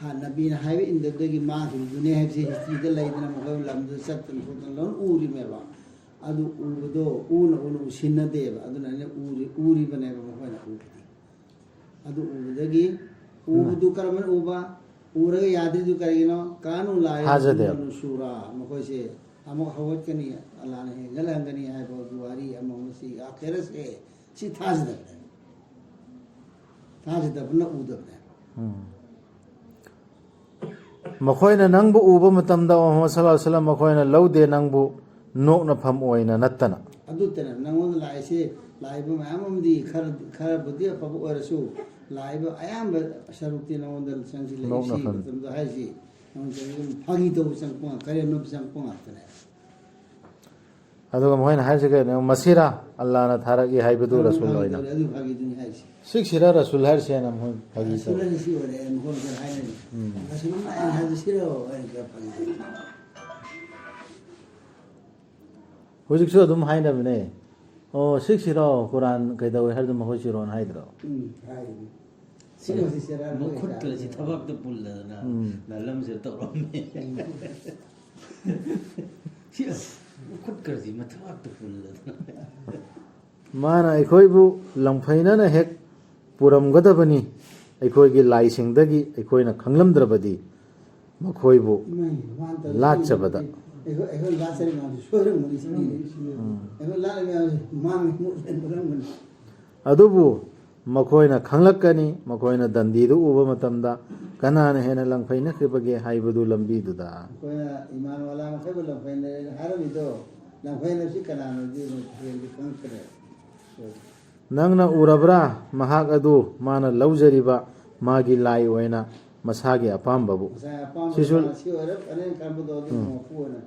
ꯍꯥꯟꯅ ꯅꯕꯤꯅ ꯍꯥꯏꯕ ꯏꯟꯗꯕꯗꯒꯤ ꯃꯥꯡꯈꯤꯕꯗꯨꯅꯦ ꯍꯥꯏꯕꯁꯦ ꯍꯤꯁꯇ꯭ꯔꯤꯗ ꯂꯩꯗꯅ ꯃꯈꯣꯏ ꯂꯝꯗꯨꯗ ꯆꯠꯇꯅ ꯈꯣꯠꯇꯅ ꯂꯣꯏꯅ ꯎꯔꯤꯃꯦꯕ꯫ ꯑꯗꯨ ꯎꯕꯗꯣ ꯎꯅ ꯎꯅ ꯎꯁꯤꯟꯅꯗꯦꯕ꯫ ꯑꯗꯨꯅꯅꯦ ꯎꯔꯤ-, ꯎꯔꯤꯕꯅꯦꯕ ꯃꯈꯣꯏꯅ ꯎꯕꯗꯤ꯫ ꯑꯗꯨ ꯎꯕꯗꯒꯤ ꯎꯕꯗꯨ ꯀꯔꯝꯕꯅ ꯎꯕ? ꯎꯔꯒ ꯌꯥꯗ꯭ꯔꯤꯗꯨ ꯀꯔꯤꯒꯤꯅꯣ? ꯀꯥꯅꯨ ꯂꯥꯏ ꯊꯥꯖꯗꯦ꯫ ꯅꯨꯡꯁꯨꯔꯥ꯫ ꯃꯈꯣꯏꯁꯦ ꯑꯃꯨꯛ ꯍꯧꯒꯠꯀꯅꯤ, ꯑꯜꯂꯥꯅ ꯍꯦꯟꯒꯠꯍꯟꯒꯅꯤ ꯍꯥꯏꯕ ꯋꯥꯔꯤ ꯑꯃ, ꯃꯁꯤ ꯑꯥꯈꯤꯔꯠꯁꯦ ꯁꯤ ꯊꯥꯖꯗꯕꯅꯦ꯫ ꯊꯥꯖꯗꯕꯅ ꯎꯗꯕꯅꯦ꯫ ꯎꯝ꯫ ꯃꯈꯣꯏꯅ ꯅꯪꯕꯨ ꯎꯕ ꯃꯇꯝꯗ, ꯑꯣ ꯃꯨꯍꯝꯃꯗ ꯁꯜꯂꯜꯂꯥꯍꯨ ꯑꯂꯩꯍꯤ ꯋꯁꯜꯂꯝ, ꯃꯈꯣꯏꯅ ꯂꯧꯗꯦ ꯅꯪꯕꯨ ꯅꯣꯛꯅꯐꯝ ꯑꯣꯏꯅ ꯅꯠꯇꯅ꯫ ꯑꯗꯨꯇꯅ ꯅꯪꯉꯣꯟꯗ ꯂꯥꯛꯏꯁꯦ, ꯂꯥꯛꯏꯕ ꯃꯌꯥꯝ ꯑꯃꯗꯤ ꯈꯔ, ꯈꯔꯕꯨꯗꯤ ꯑꯐꯕ ꯑꯣꯏꯔꯁꯨ, ꯂꯥꯛꯏꯕ ꯑꯌꯥꯝꯕ ꯁꯔꯨꯛꯇꯤ ꯅꯪꯉꯣꯟꯗ ꯆꯪꯁꯤꯜꯂꯛꯏ ꯁꯤ ꯅꯣꯛꯅꯐꯝ꯫ ꯃꯇꯝꯗ ꯍꯥꯏꯁꯤ꯫ ꯅꯪ ꯆꯪꯁꯤꯜꯂꯛꯏ ꯐꯥꯒꯤ ꯇꯧꯕ ꯆꯪꯉꯛꯄ ꯉꯥꯛ-, ꯀꯔꯦꯝꯅꯕ ꯆꯪꯉꯛꯄ ꯉꯥꯛꯇꯅꯦ꯫ ꯑꯗꯨꯒ ꯃꯈꯣꯏꯅ ꯍꯥꯏꯔꯤꯁꯦ ꯀꯩꯅꯣ? ꯃꯁꯤꯔꯥ ꯑꯜꯂꯥꯅ ꯊꯥꯔꯛꯏ ꯍꯥꯏꯕꯗꯨ ꯔꯁꯨꯜ ꯑꯣꯏꯅ꯫ ꯑꯗꯨ ꯐꯥꯒꯤꯗꯨꯅꯤ ꯍꯥꯏꯁꯦ꯫ ꯁꯤꯛꯁꯤꯔꯥ ꯔꯁꯨꯜ ꯍꯥꯏꯔꯤꯁꯦꯅ ꯃꯣꯏ ꯐꯥꯒꯤ ꯔꯁꯨꯜ ꯇꯧꯋꯦ꯫ ꯍꯥꯏꯁꯦ ꯁꯤ ꯑꯣꯏꯔꯦ, ꯃꯈꯣꯏ ꯃꯈꯣꯏ ꯍꯥꯏꯅꯔꯤ꯫ ꯎꯝ꯫ ꯔꯁꯨꯜ ꯍꯥꯏꯅ ꯍꯥꯏꯕ ꯁꯤꯔꯣ ꯍꯥꯏꯅ ꯈꯔ ꯐꯥꯒꯤ ꯇꯧꯋꯦ꯫ ꯍꯧꯖꯤꯛꯁꯨ ꯑꯗꯨꯝ ꯍꯥꯏꯅꯕꯅꯦ꯫ ꯑꯣ, ꯁꯤꯛꯁꯤꯔꯣ ꯀꯨꯔꯥꯟ ꯀꯩꯗꯧꯋꯦ ꯍꯥꯏꯔꯗꯨ ꯃꯈꯣꯏ ꯁꯤꯔꯣꯅ ꯍꯥꯏꯗ꯭ꯔꯣ? ꯎꯝ, ꯍꯥꯏꯔꯤꯅꯤ꯫ ꯁꯤ ꯃꯁꯤ ꯁꯦꯔꯥꯟ ꯃꯈꯨꯠꯀꯁꯤ ꯍꯣꯏ ꯊꯕꯥꯛꯇ ꯄꯨꯜꯂꯗꯅ ꯎꯝ꯫ ꯅꯥꯂꯝꯁꯤꯗ ꯇꯧꯔꯝꯃꯦ꯫ ꯎꯝ꯫ ꯁꯤ ꯃꯈꯨꯠꯀꯁꯤ ꯃꯊꯕꯥꯛꯇ ꯄꯨꯜꯂꯗꯅ꯫ ꯃꯥꯅ ꯑꯩꯈꯣꯏꯕꯨ ꯂꯪꯐꯩꯅꯅ ꯍꯦꯛ ꯄꯨꯔꯝꯒꯗꯕꯅꯤ, ꯑꯩꯈꯣꯏꯒꯤ ꯂꯥꯏꯁꯤꯡꯗꯒꯤ ꯑꯩꯈꯣꯏꯅ ꯈꯪꯂꯝꯗ꯭ꯔꯕꯗꯤ ꯃꯈꯣꯏꯕꯨ ꯏꯃꯥꯏ, ꯃꯥꯅ ꯇꯧꯔꯤꯁꯤ ꯂꯥꯠꯆꯕꯗ꯫ ꯑꯩꯈꯣꯏ, ꯑꯩꯈꯣꯏ ꯂꯥꯠꯆꯔꯤ ꯃꯌꯥꯝꯁꯤ ꯁꯣꯏꯔꯝꯒꯅꯤ ꯁꯤꯅꯤ꯫ ꯎꯝ꯫ ꯑꯩꯈꯣꯏ ꯂꯥꯠꯂꯤ ꯃꯌꯥꯝꯁꯤ ꯃꯥꯡꯉꯤ, ꯃꯨꯠꯂꯦ, ꯃꯨꯠꯂꯝꯒꯅꯤ꯫ ꯑꯗꯨꯕꯨ ꯃꯈꯣꯏꯅ ꯈꯪꯂꯛꯀꯅꯤ, ꯃꯈꯣꯏꯅ ꯗꯟꯗꯤꯗꯨ ꯎꯕ ꯃꯇꯝꯗ ꯀꯅꯥꯅ ꯍꯦꯟꯅ ꯂꯪꯐꯩꯅꯈ꯭ꯔꯤꯕꯒꯦ ꯍꯥꯏꯕꯗꯨ ꯂꯝꯕꯤꯗꯨꯗ꯫ ꯑꯩꯈꯣꯏꯅ ꯏꯃꯥꯟ ꯋꯥꯂꯥ ꯃꯈꯩꯕꯨ ꯂꯪꯐꯩꯅꯔꯦꯅ ꯍꯥꯏꯔꯝꯃꯤꯗꯣ, ꯂꯪꯐꯩꯅꯕꯁꯤ ꯀꯅꯥꯅꯣꯗꯤ ꯃꯈꯣꯏꯗꯤ ꯈꯪꯉꯛꯇ꯭ꯔꯦ꯫ ꯅꯪꯅ ꯎꯔꯕ꯭ꯔꯥ? ꯃꯍꯥꯛ ꯑꯗꯨ ꯃꯥꯅ ꯂꯧꯖꯔꯤꯕ ꯃꯥꯒꯤ ꯂꯥꯏ ꯑꯣꯏꯅ ꯃꯁꯥꯒꯤ ꯑꯄꯥꯝꯕꯕꯨ꯫ ꯉꯁꯥꯏ ꯑꯄꯥꯝꯕ ꯁꯤꯁꯨ ꯃꯥꯅ ꯁꯤ ꯑꯣꯏꯔꯞ ꯐꯅꯦꯅ ꯈꯟꯕꯗꯣ ꯑꯗꯨꯝ ꯎꯝ꯫ ꯃꯄꯨ ꯑꯣꯏꯅ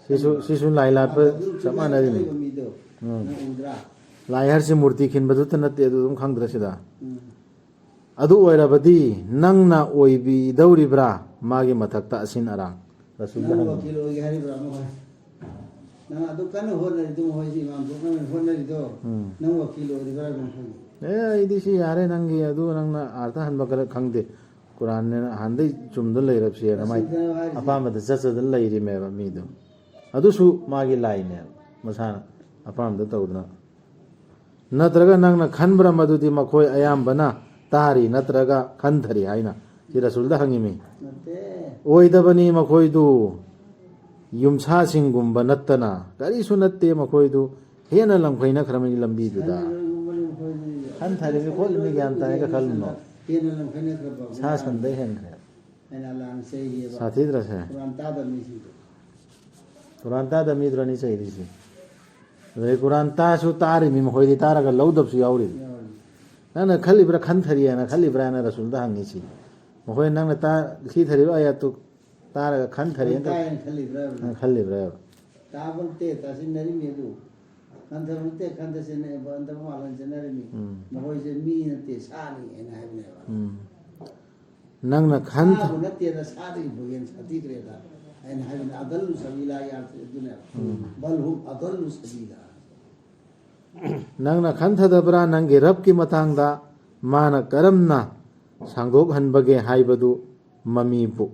ꯁꯤꯁꯨ, ꯈꯟꯕ꯫ ꯁꯤꯁꯨ ꯂꯥꯏ ꯂꯥꯠꯄ ꯑꯗꯨ ꯆꯞ ꯆꯨꯝꯅ ꯃꯥꯟꯅꯔꯤꯅꯤ꯫ ꯈꯜꯂꯤꯕ ꯃꯤꯗꯣ ꯎꯝ꯫ ꯅꯪ ꯎꯗ꯭ꯔꯥ? ꯂꯥꯏ ꯍꯥꯏꯔꯤꯁꯤ ꯃꯨꯔꯇꯤ ꯈꯤꯟꯕꯗꯨꯇ ꯅꯠꯇꯦ, ꯑꯗꯨ ꯑꯗꯨꯝ ꯈꯪꯗ꯭ꯔꯥ ꯁꯤꯗ? ꯎꯝ꯫ ꯑꯗꯨ ꯑꯣꯏꯔꯕꯗꯤ ꯅꯪꯅ ꯑꯣꯏꯕꯤꯗꯧꯔꯤꯕ꯭ꯔꯥ ꯃꯥꯒꯤ ꯃꯊꯛꯇ ꯑꯁꯤꯟ ꯑꯔꯥꯡ? ꯔꯁꯨꯜꯗ ꯅꯪ ꯍꯪꯉꯤ꯫ ꯋꯥꯀꯤꯜ ꯑꯣꯏꯒꯦ ꯍꯥꯏꯔꯤꯕ꯭ꯔꯥ ꯃꯈꯣꯏ? ꯅꯪ ꯑꯗꯨ ꯀꯟꯅ ꯍꯣꯠꯅꯔꯤꯗꯣ, ꯃꯈꯣꯏꯁꯤ ꯏꯃꯥꯝ ꯊꯣꯛꯅꯕ ꯍꯣꯠꯅꯔꯤꯗꯣ, ꯎꯝ꯫ ꯅꯪ ꯋꯥꯀꯤꯜ ꯑꯣꯏꯔꯤꯕ꯭ꯔꯥ ꯃꯈꯣꯏꯒꯤ? ꯑꯦ, ꯑꯩꯗꯤ ꯁꯤ ꯌꯥꯔꯦ, ꯅꯪꯒꯤ ꯑꯗꯨ ꯅꯪꯅ ꯑꯥꯔꯊ ꯍꯟꯕ ꯈꯔ ꯈꯪꯗꯦ꯫ ꯀꯨꯔꯥꯟꯅꯦꯅ ꯑꯍꯥꯟꯗꯩ ꯆꯨꯝꯗ ꯂꯩꯔꯕꯁꯦꯅ ꯃꯥꯏ ꯔꯁꯨꯜꯗꯅ ꯍꯥꯏꯔꯤꯁꯦ꯫ ꯑꯄꯥꯝꯕꯗ ꯆꯠꯆꯗꯅ ꯂꯩꯔꯤꯃꯦꯕ ꯃꯤꯗꯣ꯫ ꯑꯗꯨꯁꯨ ꯃꯥꯒꯤ ꯂꯥꯏꯅꯦꯕ, ꯃꯁꯥꯅ ꯑꯄꯥꯝꯕꯗ ꯇꯧꯗꯅ꯫ ꯅꯠꯇ꯭ꯔꯒ ꯅꯪꯅ ꯈꯟꯕ꯭ꯔꯥ ꯃꯗꯨꯗꯤ ꯃꯈꯣꯏ ꯑꯌꯥꯝꯕꯅ ꯇꯥꯔꯤ ꯅꯠꯇ꯭ꯔꯒ ꯈꯟꯊꯔꯤ ꯍꯥꯏꯅ? ꯁꯤ ꯔꯁꯨꯜꯗ ꯍꯪꯉꯤꯃꯤ꯫ ꯅꯠꯇꯦ꯫ ꯑꯣꯏꯗꯕꯅꯤ ꯃꯈꯣꯏꯗꯨ, ꯌꯨꯝꯁꯥꯁꯤꯡꯒꯨꯝꯕ ꯅꯠꯇꯅ ꯀꯔꯤꯁꯨ ꯅꯠꯇꯦ ꯃꯈꯣꯏꯗꯨ, ꯍꯦꯟꯅ ꯂꯝꯈꯩꯅꯈ꯭ꯔꯕꯅꯤ ꯂꯝꯕꯤꯗꯨꯗ꯫ ꯁꯟ ꯂꯣꯏꯒꯨꯝꯕꯅꯤ ꯃꯈꯣꯏꯗꯤ꯫ ꯈꯟꯊꯔꯤꯃꯤ ꯈꯣꯠꯂꯤꯃꯤ ꯒ꯭ꯌꯥꯟ ꯇꯥꯏꯒ ꯈꯜꯂꯨꯅꯣ꯫ ꯍꯦꯟꯅ ꯂꯝꯈꯩꯅꯈ꯭ꯔꯕ ꯁꯥ ꯁꯟꯗꯩ ꯍꯦꯟꯈ꯭ꯔꯦ꯫ ꯑꯩꯅ ꯑꯂꯥꯍꯅ ꯆꯩꯔꯤꯑꯕ꯫ ꯁꯥꯊꯤꯗ꯭ꯔꯁꯦ? ꯀꯨꯔꯥꯟ ꯇꯥꯗꯕ ꯃꯤꯁꯤꯡꯗꯣ꯫ ꯀꯨꯔꯥꯟ ꯇꯥꯗꯕ ꯃꯤꯗꯨꯔꯅꯤ ꯆꯩꯔꯤꯁꯦ? ꯑꯗꯩ ꯀꯨꯔꯥꯟ ꯇꯥꯁꯨ ꯇꯥꯔꯤꯃꯤ, ꯃꯈꯣꯏꯗꯤ ꯇꯥꯔꯒ ꯂꯧꯗꯕꯁꯨ ꯌꯥꯎꯔꯤꯃꯤ꯫ ꯌꯥꯎꯔꯤ꯫ ꯅꯪꯅ ꯈꯜꯂꯤꯕ꯭ꯔꯥ ꯈꯟꯊꯔꯤꯑꯅ ꯈꯜꯂꯤꯕ꯭ꯔꯥꯅ ꯔꯁꯨꯜꯗ ꯍꯪꯉꯤꯁꯤ꯫ ꯃꯈꯣꯏ ꯅꯪꯅ ꯇꯥ-, ꯁꯤꯊꯔꯤꯕ ꯑꯥꯌꯥꯠꯇꯨ ꯇꯥꯔꯒ ꯈꯟꯊꯔꯦꯅ ꯇꯥꯏꯌꯦꯅ ꯈꯜꯂꯤꯕ꯭ꯔꯥ? ꯅꯪ ꯈꯜꯂꯤꯕ꯭ꯔꯥ? ꯇꯥꯕ ꯅꯠꯇꯦ, ꯇꯥꯁꯤꯟꯅꯔꯤꯃꯤ ꯑꯗꯨ꯫ ꯈꯟꯊꯕ ꯅꯠꯇꯦ, ꯈꯟꯊꯁꯤꯟꯅ-, ꯈꯟꯊꯕ ꯃꯥꯜꯍꯟꯖꯅꯔꯤꯃꯤ꯫ ꯎꯝ꯫ ꯃꯈꯣꯏꯁꯦ ꯃꯤ ꯅꯠꯇꯦ, ꯁꯥꯅꯤ ꯍꯥꯏꯅ ꯍꯥꯏꯕꯅꯦꯕ꯫ ꯎꯝ꯫ ꯅꯪꯅ ꯈꯟꯊ- ꯁꯥꯕꯨ ꯅꯠꯇꯦꯗ, ꯁꯥꯗꯒꯤꯕꯨ ꯍꯦꯟꯅ ꯁꯥꯊꯤꯈ꯭ꯔꯦꯗ꯫ ꯑꯩꯅ ꯍꯥꯏꯕꯅꯦ, "ꯑꯗꯜꯂꯨ ꯁꯕꯤꯂꯥ" ꯍꯥꯏꯕꯁꯦ ꯑꯗꯨꯅꯦꯕ꯫ ꯎꯝ꯫ "ꯕꯜ ꯍꯨꯝ ꯑꯗꯜꯂꯨ ꯁꯕꯤꯂꯥ"꯫ ꯅꯪꯅ ꯈꯟꯊꯗꯕ꯭ꯔꯥ ꯅꯪꯒꯤ ꯔꯕꯀꯤ ꯃꯇꯥꯡꯗ? ꯃꯥꯅ ꯀꯔꯝꯅ ꯁꯥꯡꯗꯣꯛꯍꯟꯕꯒꯦ ꯍꯥꯏꯕꯗꯨ ꯃꯃꯤꯕꯨ꯫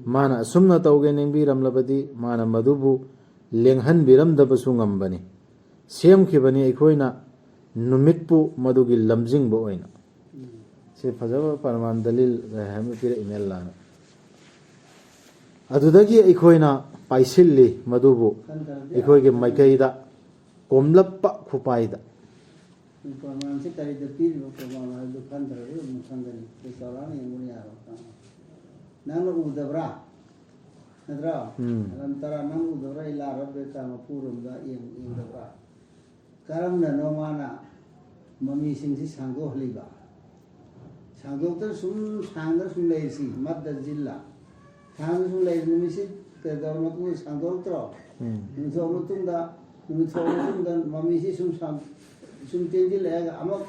ꯃꯥꯅ ꯑꯁꯨꯝꯅ ꯇꯧꯒꯦ ꯅꯤꯡꯕꯤꯔꯝꯂꯕꯗꯤ ꯃꯥꯅ ꯃꯗꯨꯕꯨ ꯂꯦꯡꯍꯟꯕꯤꯔꯝꯗꯕꯁꯨ ꯉꯝꯕꯅꯤ꯫ ꯁꯦꯝꯈꯤꯕꯅꯤ ꯑꯩꯈꯣꯏꯅ ꯅꯨꯃꯤꯠꯄꯨ ꯃꯗꯨꯒꯤ ꯂꯝꯖꯤꯡꯕ ꯑꯣꯏꯅ꯫ ꯎꯝ꯫ ꯁꯤ ꯐꯖꯕ ꯄ꯭ꯔꯃꯥꯟ ꯗꯂꯤꯜ ꯍꯥꯏꯕ ꯄꯤꯔꯛꯏꯅꯦ ꯑꯜꯂꯥꯅ꯫ ꯑꯗꯨꯗꯒꯤ ꯑꯩꯈꯣꯏꯅ ꯄꯥꯏꯁꯤꯜꯂꯤ ꯃꯗꯨꯕꯨ ꯈꯟꯊꯔꯗꯤ ꯑꯩꯈꯣꯏꯒꯤ ꯃꯥꯏꯀꯩꯗ ꯀꯣꯝꯂꯞꯄ ꯈꯨꯄꯥꯏꯗ꯫ ꯄ꯭ꯔꯃꯥꯟꯁꯦ ꯀꯔꯤꯗ ꯄꯤꯔꯤꯕ ꯄ꯭ꯔꯃꯥꯟ ꯍꯥꯏꯕꯗꯨ ꯈꯟꯊꯔꯒ ꯑꯗꯨꯝ ꯈꯪꯒꯅꯤ꯫ ꯑꯩꯈꯣꯏ ꯆꯥꯎꯔꯥꯛꯅ ꯌꯦꯡꯕꯅ ꯌꯥꯔꯣꯏ꯫ ꯅꯪꯅ ꯎꯗꯕ꯭ꯔꯥ? ꯅꯠꯇ꯭ꯔꯣ? ꯎꯝ꯫ ꯑꯂꯝ ꯇꯔꯥ ꯅꯪ ꯎꯗꯕ꯭ꯔꯥ? ꯏꯂꯥ ꯔꯕꯤꯀ ꯃꯄꯨꯔꯣꯝꯗ ꯌꯦꯡ-, ꯌꯦꯡꯗꯕ꯭ꯔꯥ? ꯀꯔꯝꯅꯅꯣ ꯃꯥꯅ ꯃꯃꯤꯁꯤꯡꯁꯤ ꯁꯥꯡꯗꯣꯛꯍꯜꯂꯤꯕ? ꯁꯥꯡꯗꯣꯛꯇꯅ ꯁꯨꯝ ꯁꯥꯡꯗꯅ ꯁꯨꯝ ꯂꯩꯔꯤꯁꯤ, ꯃꯗꯗ ꯖꯤꯜꯂꯥ꯫ ꯁꯥꯡꯗꯅ ꯁꯨꯝ ꯂꯩꯔꯤ ꯅꯨꯃꯤꯠꯁꯤ ꯀꯩꯗꯧꯔ ꯃꯇꯨꯡꯗ ꯁꯥꯡꯗꯣꯔꯛꯇ꯭ꯔꯣ? ꯎꯝ꯫ ꯅꯨꯃꯤꯠ ꯊꯣꯛꯑ ꯃꯇꯨꯡꯗ, ꯅꯨꯃꯤꯠ ꯊꯣꯛꯑ ꯃꯇꯨꯡꯗ ꯃꯃꯤꯁꯤ ꯁꯨꯝ ꯁꯥꯡ-, ꯁꯨꯝ ꯇꯦꯟꯁꯤꯜꯂꯛꯑꯒ ꯑꯃꯨꯛ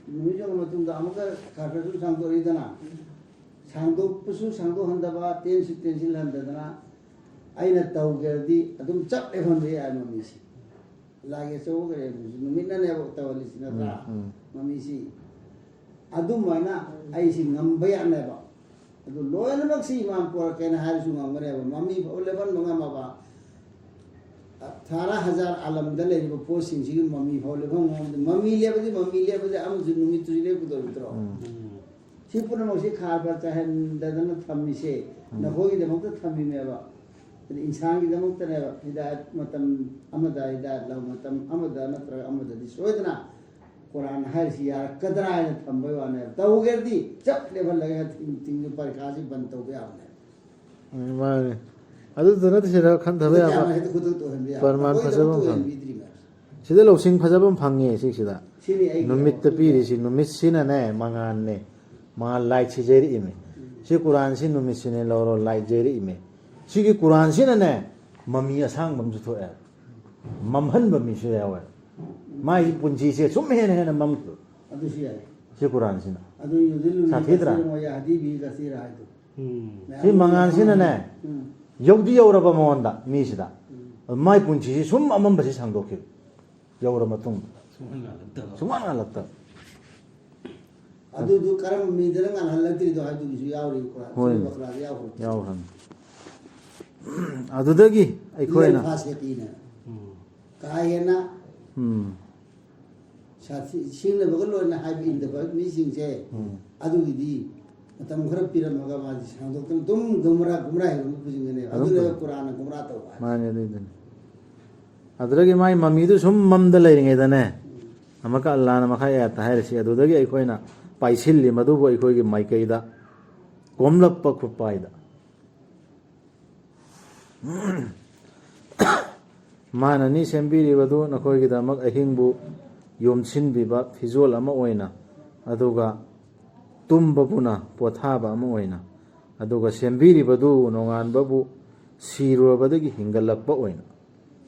ꯅꯨꯃꯤꯠ ꯌꯧꯔ ꯃꯇꯨꯡꯗ ꯑꯃꯨꯛꯀ ꯈꯔ ꯈꯔ ꯁꯨꯝ ꯁꯥꯡꯗꯣꯔꯛꯏꯗꯅ꯫ ꯁꯥꯡꯗꯣꯛꯄꯁꯨ ꯁꯥꯡꯗꯣꯛꯍꯟꯗꯕ, ꯇꯦꯟꯁꯨ ꯇꯦꯟꯁꯤꯜꯍꯟꯗꯗꯅ ꯑꯩꯅ ꯇꯧꯒꯦꯔꯗꯤ ꯑꯗꯨꯝ ꯆꯞ ꯂꯦꯞꯍꯟꯕ ꯌꯥꯏ ꯃꯃꯤꯁꯤ꯫ ꯂꯥꯏꯒꯤ ꯑꯆꯧꯕ ꯀꯔꯦꯝꯁꯨ ꯅꯨꯃꯤꯠꯅꯅꯦꯕ ꯇꯧꯍꯜꯂꯤꯁꯤ, ꯅꯠꯇ꯭ꯔꯥ? ꯎꯝ, ꯎꯝ꯫ ꯃꯃꯤꯁꯤ ꯑꯗꯨꯃꯥꯏꯅ ꯑꯩꯁꯤ ꯉꯝꯕ ꯌꯥꯅꯦꯕ꯫ ꯑꯗꯨ ꯂꯣꯏꯅꯃꯛꯁꯤ ꯏꯃꯥꯝ ꯄꯣꯔꯛꯀꯦꯅ ꯍꯥꯏꯔꯁꯨ ꯉꯝꯒꯅꯦꯕ꯫ ꯃꯃꯤ ꯐꯥꯎ ꯂꯦꯞꯍꯟꯕ ꯉꯝꯃꯕ, ꯊꯥꯔꯥ ꯍꯖꯥꯔ ꯑꯥꯂꯝꯗ ꯂꯩꯔꯤꯕ ꯄꯣꯠꯁꯤꯡꯁꯤꯒꯤ ꯃꯃꯤ ꯐꯥꯎ ꯂꯦꯞꯍꯟꯕ ꯉꯝꯗꯦ꯫ ꯃꯃꯤ ꯂꯦꯞꯄꯗꯤ, ꯃꯃꯤ ꯂꯦꯞꯄꯗꯤ ꯑꯃꯁꯨ ꯅꯨꯃꯤꯠꯇꯨꯁꯨ ꯂꯦꯞꯀꯗꯧꯔꯤꯗ꯭ꯔꯣ? ꯎꯝ꯫ ꯁꯤ ꯄꯨꯝꯅꯃꯛꯁꯤ ꯈꯥꯔꯕ ꯆꯥꯏꯍꯟꯗꯗꯅ ꯊꯝꯃꯤꯁꯦ ꯎꯝ꯫ ꯅꯈꯣꯏꯒꯤꯗꯃꯛꯇ ꯊꯝꯃꯤꯅꯦꯕ꯫ ꯑꯗ ꯏꯟꯁꯥꯟꯒꯤꯗꯃꯛꯇꯅꯦꯕ꯫ ꯍꯤꯗꯥꯌꯠ ꯃꯇꯝ ꯑꯃꯗ, ꯍꯤꯗꯥꯌꯠ ꯂꯧ ꯃꯇꯝ ꯑꯃꯗ ꯅꯠꯇ꯭ꯔꯒ ꯑꯃꯗꯗꯤ ꯁꯣꯏꯗꯅ ꯀꯨꯔꯥꯟ ꯍꯥꯏꯔꯤꯁꯤ ꯌꯥꯔꯛꯀꯗ꯭ꯔꯥ ꯍꯥꯏꯅ ꯊꯝꯕꯩ ꯋꯥꯅꯦꯕ꯫ ꯇꯧꯒꯦꯔꯗꯤ ꯆꯞ ꯂꯦꯞꯍꯜꯂꯒ ꯊꯤꯡ-, ꯊꯤꯡ-, ꯄꯔꯤꯈꯥꯁꯤ ꯕꯟ ꯇꯧꯕ ꯌꯥꯕꯅꯦꯕ꯫ ꯎꯝ, ꯃꯥꯅꯦ꯫ ꯑꯗꯨꯗ ꯅꯠꯇꯦ ꯁꯤꯗ ꯈꯟꯊꯕ ꯁꯤꯗ ꯌꯥꯕ ꯀꯌꯥꯃ ꯍꯦꯛꯇ ꯈꯨꯗꯛꯇ ꯑꯣꯏꯍꯟꯕ ꯌꯥꯕ꯫ ꯄ꯭ꯔꯃꯥꯟ ꯑꯩꯈꯣꯏꯗꯃꯛꯇ ꯐꯖꯕ ꯑꯃ ꯐꯪꯉꯤ꯫ ꯑꯣꯏꯍꯟꯕꯤꯗ꯭ꯔꯤꯃꯦ꯫ ꯁꯤꯗ ꯂꯧꯁꯤꯡ ꯐꯖꯕ ꯑꯃ ꯐꯪꯉꯦ ꯁꯤꯁꯤꯗ꯫ ꯁꯤꯅꯤ ꯑꯩꯒꯤ ꯅꯨꯃꯤꯠꯇ ꯑꯃꯨꯛ ꯄꯤꯔꯤꯁꯤ, ꯅꯨꯃꯤꯠꯁꯤꯅꯅꯦ, ꯃꯉꯥꯜꯅꯦ꯫ ꯃꯉꯥꯜ ꯂꯥꯏꯠꯁꯤ ꯌꯩꯔꯛꯏꯃꯤ꯫ ꯁꯤ ꯀꯨꯔꯥꯟꯁꯤ ꯅꯨꯃꯤꯠꯁꯤꯅꯦ ꯂꯧꯔꯣ, ꯂꯥꯏꯠ ꯌꯩꯔꯛꯏꯃꯤ꯫ ꯁꯤꯒꯤ ꯀꯨꯔꯥꯟꯁꯤꯅꯅꯦ, ꯃꯃꯤ ꯑꯁꯥꯡꯕ ꯑꯃꯁꯨ ꯊꯣꯛꯑꯦ꯫ ꯃꯝꯍꯟꯕ ꯃꯤꯁꯨ ꯌꯥꯎꯋꯦ꯫ ꯃꯥꯒꯤ ꯄꯨꯟꯁꯤꯁꯦ ꯁꯨꯝ ꯍꯦꯟꯅ ꯍꯦꯟꯅ ꯃꯝꯈꯤꯕ꯫ ꯑꯗꯨꯁꯨ ꯌꯥꯏ꯫ ꯁꯤ ꯀꯨꯔꯥꯟꯁꯤꯅ꯫ ꯑꯗꯨ ꯌꯨꯗꯤꯜꯂꯨ ꯁꯥꯊꯤꯗ꯭ꯔꯥ? ꯀꯁꯤꯔ ꯋꯥ ꯌꯥꯍꯗꯤ ꯕꯤ ꯀꯁꯤꯔ ꯍꯥꯏꯗꯣ꯫ ꯎꯝ꯫ ꯃꯌꯥꯝ ꯁꯤ ꯃꯉꯥꯜꯁꯤꯅꯅꯦ, ꯎꯝ꯫ ꯌꯧꯗꯤ ꯌꯧꯔꯕ ꯃꯉꯣꯟꯗ, ꯃꯤꯁꯤꯗ꯫ ꯎꯝ꯫ ꯑꯗꯨ ꯃꯥꯏ ꯄꯨꯟꯁꯤꯁꯤ ꯁꯨꯝ ꯑꯃꯝꯕꯁꯤ ꯁꯥꯡꯗꯣꯛꯈꯤꯕ꯫ ꯌꯧꯔ ꯃꯇꯨꯡꯗ꯫ ꯁꯨꯡꯍꯟ ꯉꯥꯜꯂꯛꯇꯕ꯫ ꯁꯨꯡꯍꯟ ꯉꯥꯜꯂꯛꯇꯕ꯫ ꯑꯗꯨꯗꯨ ꯀꯔꯝꯕ ꯃꯤꯗꯅ ꯉꯥꯜꯍꯜꯂꯛꯇ꯭ꯔꯤꯗꯣ ꯍꯥꯏꯗꯨꯒꯤꯁꯨ ꯌꯥꯎꯔꯤ, ꯀꯨꯔꯥꯟ ꯍꯣꯏ꯫ ꯁꯨꯔꯥ ꯕꯀꯔꯥꯗ ꯌꯥꯎꯈ꯭ꯔꯕ꯫ ꯌꯥꯎꯈ꯭ꯔꯕꯅꯤ꯫ ꯑꯗꯨꯗꯒꯤ ꯑꯩꯈꯣꯏꯅ ꯏꯜꯂꯜ ꯐꯥꯁꯤꯀꯤꯅ꯫ ꯎꯝ꯫ ꯀꯥ ꯍꯦꯟꯅ ꯎꯝ꯫ ꯁꯥꯊꯤ-, ꯁꯤꯡꯅꯕꯒ ꯂꯣꯏꯅ ꯍꯥꯏꯕ ꯏꯟꯗꯕ ꯃꯤꯁꯤꯡꯁꯦ, ꯎꯝ꯫ ꯑꯗꯨꯒꯤꯗꯤ ꯃꯇꯝ ꯈꯔ ꯄꯤꯔꯝꯃꯒ ꯃꯥꯗꯤ ꯁꯥꯡꯗꯣꯛꯇꯅ ꯑꯗꯨꯝ ꯒꯨꯝꯔꯥ, ꯒꯨꯝꯔꯥ ꯍꯦꯟꯕ ꯄꯨꯁꯤꯟꯒꯅꯦꯕ꯫ ꯑꯗꯨꯝ ꯑꯗꯨꯅ ꯇꯧ-, ꯀꯨꯔꯥꯟꯅ ꯒꯨꯝꯔꯥ ꯇꯧꯕ ꯍꯥꯏꯁꯦ꯫ ꯃꯥꯅꯦ, ꯑꯗꯨꯏꯗꯨꯅꯤ꯫ ꯑꯗꯨꯗꯒꯤ ꯃꯥꯏ ꯃꯃꯤꯗꯨ ꯁꯨꯝ ꯃꯝꯗ ꯂꯩꯔꯤꯉꯩꯗꯅꯦ, ꯎꯝ꯫ ꯑꯃꯨꯛꯀ ꯑꯜꯂꯥꯅ ꯃꯈꯥ ꯑꯌꯥꯠꯇ ꯍꯥꯏꯔꯤꯁꯤ, ꯑꯗꯨꯗꯒꯤ ꯑꯩꯈꯣꯏꯅ ꯄꯥꯏꯁꯤꯜꯂꯤ ꯃꯗꯨꯕꯨ ꯑꯩꯈꯣꯏꯒꯤ ꯃꯥꯏꯀꯩꯗ ꯀꯣꯝꯂꯛꯄ ꯈꯨꯠꯄꯥꯏꯗ꯫ ꯃꯥꯅꯅꯤ ꯁꯦꯝꯕꯤꯔꯤꯕꯗꯨ ꯅꯈꯣꯏꯒꯤꯗꯃꯛ ꯑꯍꯤꯡꯕꯨ ꯌꯣꯝꯁꯤꯟꯕꯤꯕ ꯐꯤꯖꯣꯜ ꯑꯃ ꯑꯣꯏꯅ, ꯑꯗꯨꯒ ꯇꯨꯝꯕꯕꯨꯅ ꯄꯣꯊꯥꯕ ꯑꯃ ꯑꯣꯏꯅ, ꯑꯗꯨꯒ ꯁꯦꯝꯕꯤꯔꯤꯕꯗꯨ ꯅꯣꯡꯉꯥꯟꯕꯕꯨ ꯁꯤꯔꯨꯔꯕꯗꯒꯤ ꯍꯤꯡꯒꯠꯂꯛꯄ ꯑꯣꯏꯅ꯫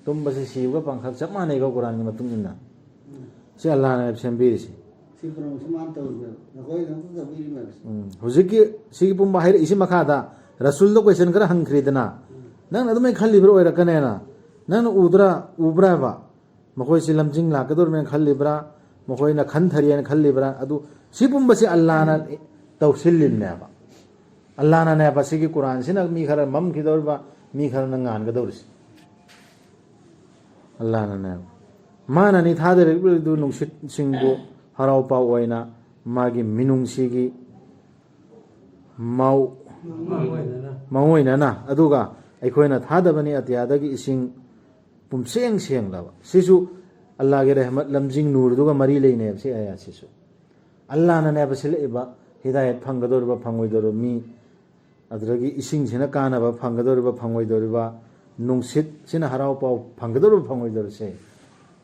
ꯇꯨꯝꯕꯁꯤ ꯁꯤꯕꯒ ꯄꯥꯡꯈꯛ ꯆꯞ ꯃꯥꯟꯅꯩꯀꯣ ꯀꯨꯔꯥꯟꯒꯤ ꯃꯇꯨꯡ ꯏꯟꯅ꯫ ꯁꯤ ꯑꯜꯂꯥꯅ ꯁꯦꯝꯕꯤꯔꯤꯁꯤ꯫ ꯁꯤ ꯄꯨꯝꯅꯃꯛꯁꯨ ꯃꯥꯅ ꯇꯧꯔꯤꯕꯅꯦꯕ, ꯅꯈꯣꯏꯒꯤꯗꯃꯛꯇ ꯇꯧꯕꯤꯔꯤꯕꯅꯦꯕ꯫ ꯎꯝ, ꯍꯧꯖꯤꯛꯀꯤ ꯁꯤꯒꯤ ꯄꯨꯝꯕ ꯍꯥꯏꯔꯛꯏꯁꯤ ꯃꯈꯥꯗ ꯔꯁꯨꯜꯗ ꯀꯣꯏꯁꯟ ꯈꯔ ꯍꯪꯈ꯭ꯔꯤꯗꯅ, ꯅꯪꯅ ꯑꯗꯨꯃꯥꯏꯅ ꯈꯜꯂꯤꯕ꯭ꯔꯥ ꯑꯣꯏꯔꯛꯀꯅꯦꯅ, ꯅꯪꯅ ꯎꯗ꯭ꯔꯥ, ꯎꯕ꯭ꯔꯥꯕ? ꯃꯈꯣꯏꯁꯤ ꯂꯝꯖꯤꯡ ꯂꯥꯛꯀꯗꯧꯔꯤꯕꯅꯦꯅ ꯈꯜꯂꯤꯕ꯭ꯔꯥ? ꯃꯈꯣꯏꯅ ꯈꯟꯊꯔꯤꯅ ꯈꯜꯂꯤꯕ꯭ꯔꯥ? ꯑꯗꯨ ꯁꯤ ꯄꯨꯝꯕꯁꯤ ꯑꯜꯂꯥꯅ ꯇꯧꯁꯤꯜꯂꯤꯕꯅꯦꯕ꯫ ꯑꯜꯂꯥꯅꯅꯦꯕ ꯁꯤꯒꯤ ꯀꯨꯔꯥꯟꯁꯤꯅ ꯃꯤ ꯈꯔ ꯃꯝꯈꯤꯗꯧꯔꯤꯕ, ꯃꯤ ꯈꯔꯅ ꯉꯥꯟꯒꯗꯧꯔꯤꯁꯤ꯫ ꯑꯜꯂꯥꯅꯅꯦꯕ꯫ ꯃꯥꯅꯅꯤ ꯊꯥꯗꯔꯛꯂꯤꯗꯨ ꯅꯨꯡꯁꯤꯠꯁꯤꯡꯕꯨ ꯍꯔꯥꯎ ꯄꯥꯎ ꯑꯣꯏꯅ ꯃꯥꯒꯤ ꯃꯤꯅꯨꯡꯁꯤꯒꯤ ꯃꯥꯎ-, ꯃꯥꯡꯑꯣꯏꯅꯅ꯫ ꯃꯥꯡꯑꯣꯏꯅꯅ꯫ ꯑꯗꯨꯒ ꯑꯩꯈꯣꯏꯅ ꯊꯥꯗꯕꯅꯤ ꯑꯇꯤꯌꯥꯗꯒꯤ ꯏꯁꯤꯡ ꯄꯨꯝꯁꯦꯡ ꯁꯦꯡꯂꯕ꯫ ꯁꯤꯁꯨ ꯑꯜꯂꯥꯒꯤ ꯔꯍꯃꯠ ꯂꯝꯖꯤꯡ ꯅꯨꯔꯗꯨꯒ ꯃꯔꯤ ꯂꯩꯅꯩꯕ ꯁꯤ ꯑꯌꯥꯠꯁꯤꯁꯨ꯫ ꯑꯜꯂꯥꯅꯅꯦꯕ ꯁꯤꯜꯂꯛꯏꯕ ꯍꯤꯗꯥꯌꯠ ꯐꯪꯒꯗꯧꯔꯤꯕ ꯐꯪꯉꯣꯏꯗꯧꯔꯤꯕ ꯃꯤ, ꯑꯗꯨꯗꯒꯤ ꯏꯁꯤꯡꯁꯤꯅ ꯀꯥꯟꯅꯕ ꯐꯪꯒꯗꯧꯔꯤꯕ ꯐꯪꯉꯣꯏꯗꯧꯔꯤꯕ, ꯅꯨꯡꯁꯤꯠꯁꯤꯅ ꯍꯔꯥꯎ ꯄꯥꯎ ꯐꯪꯒꯗꯧꯔꯤꯕ ꯐꯪꯉꯣꯏꯗꯧꯔꯤꯁꯦ,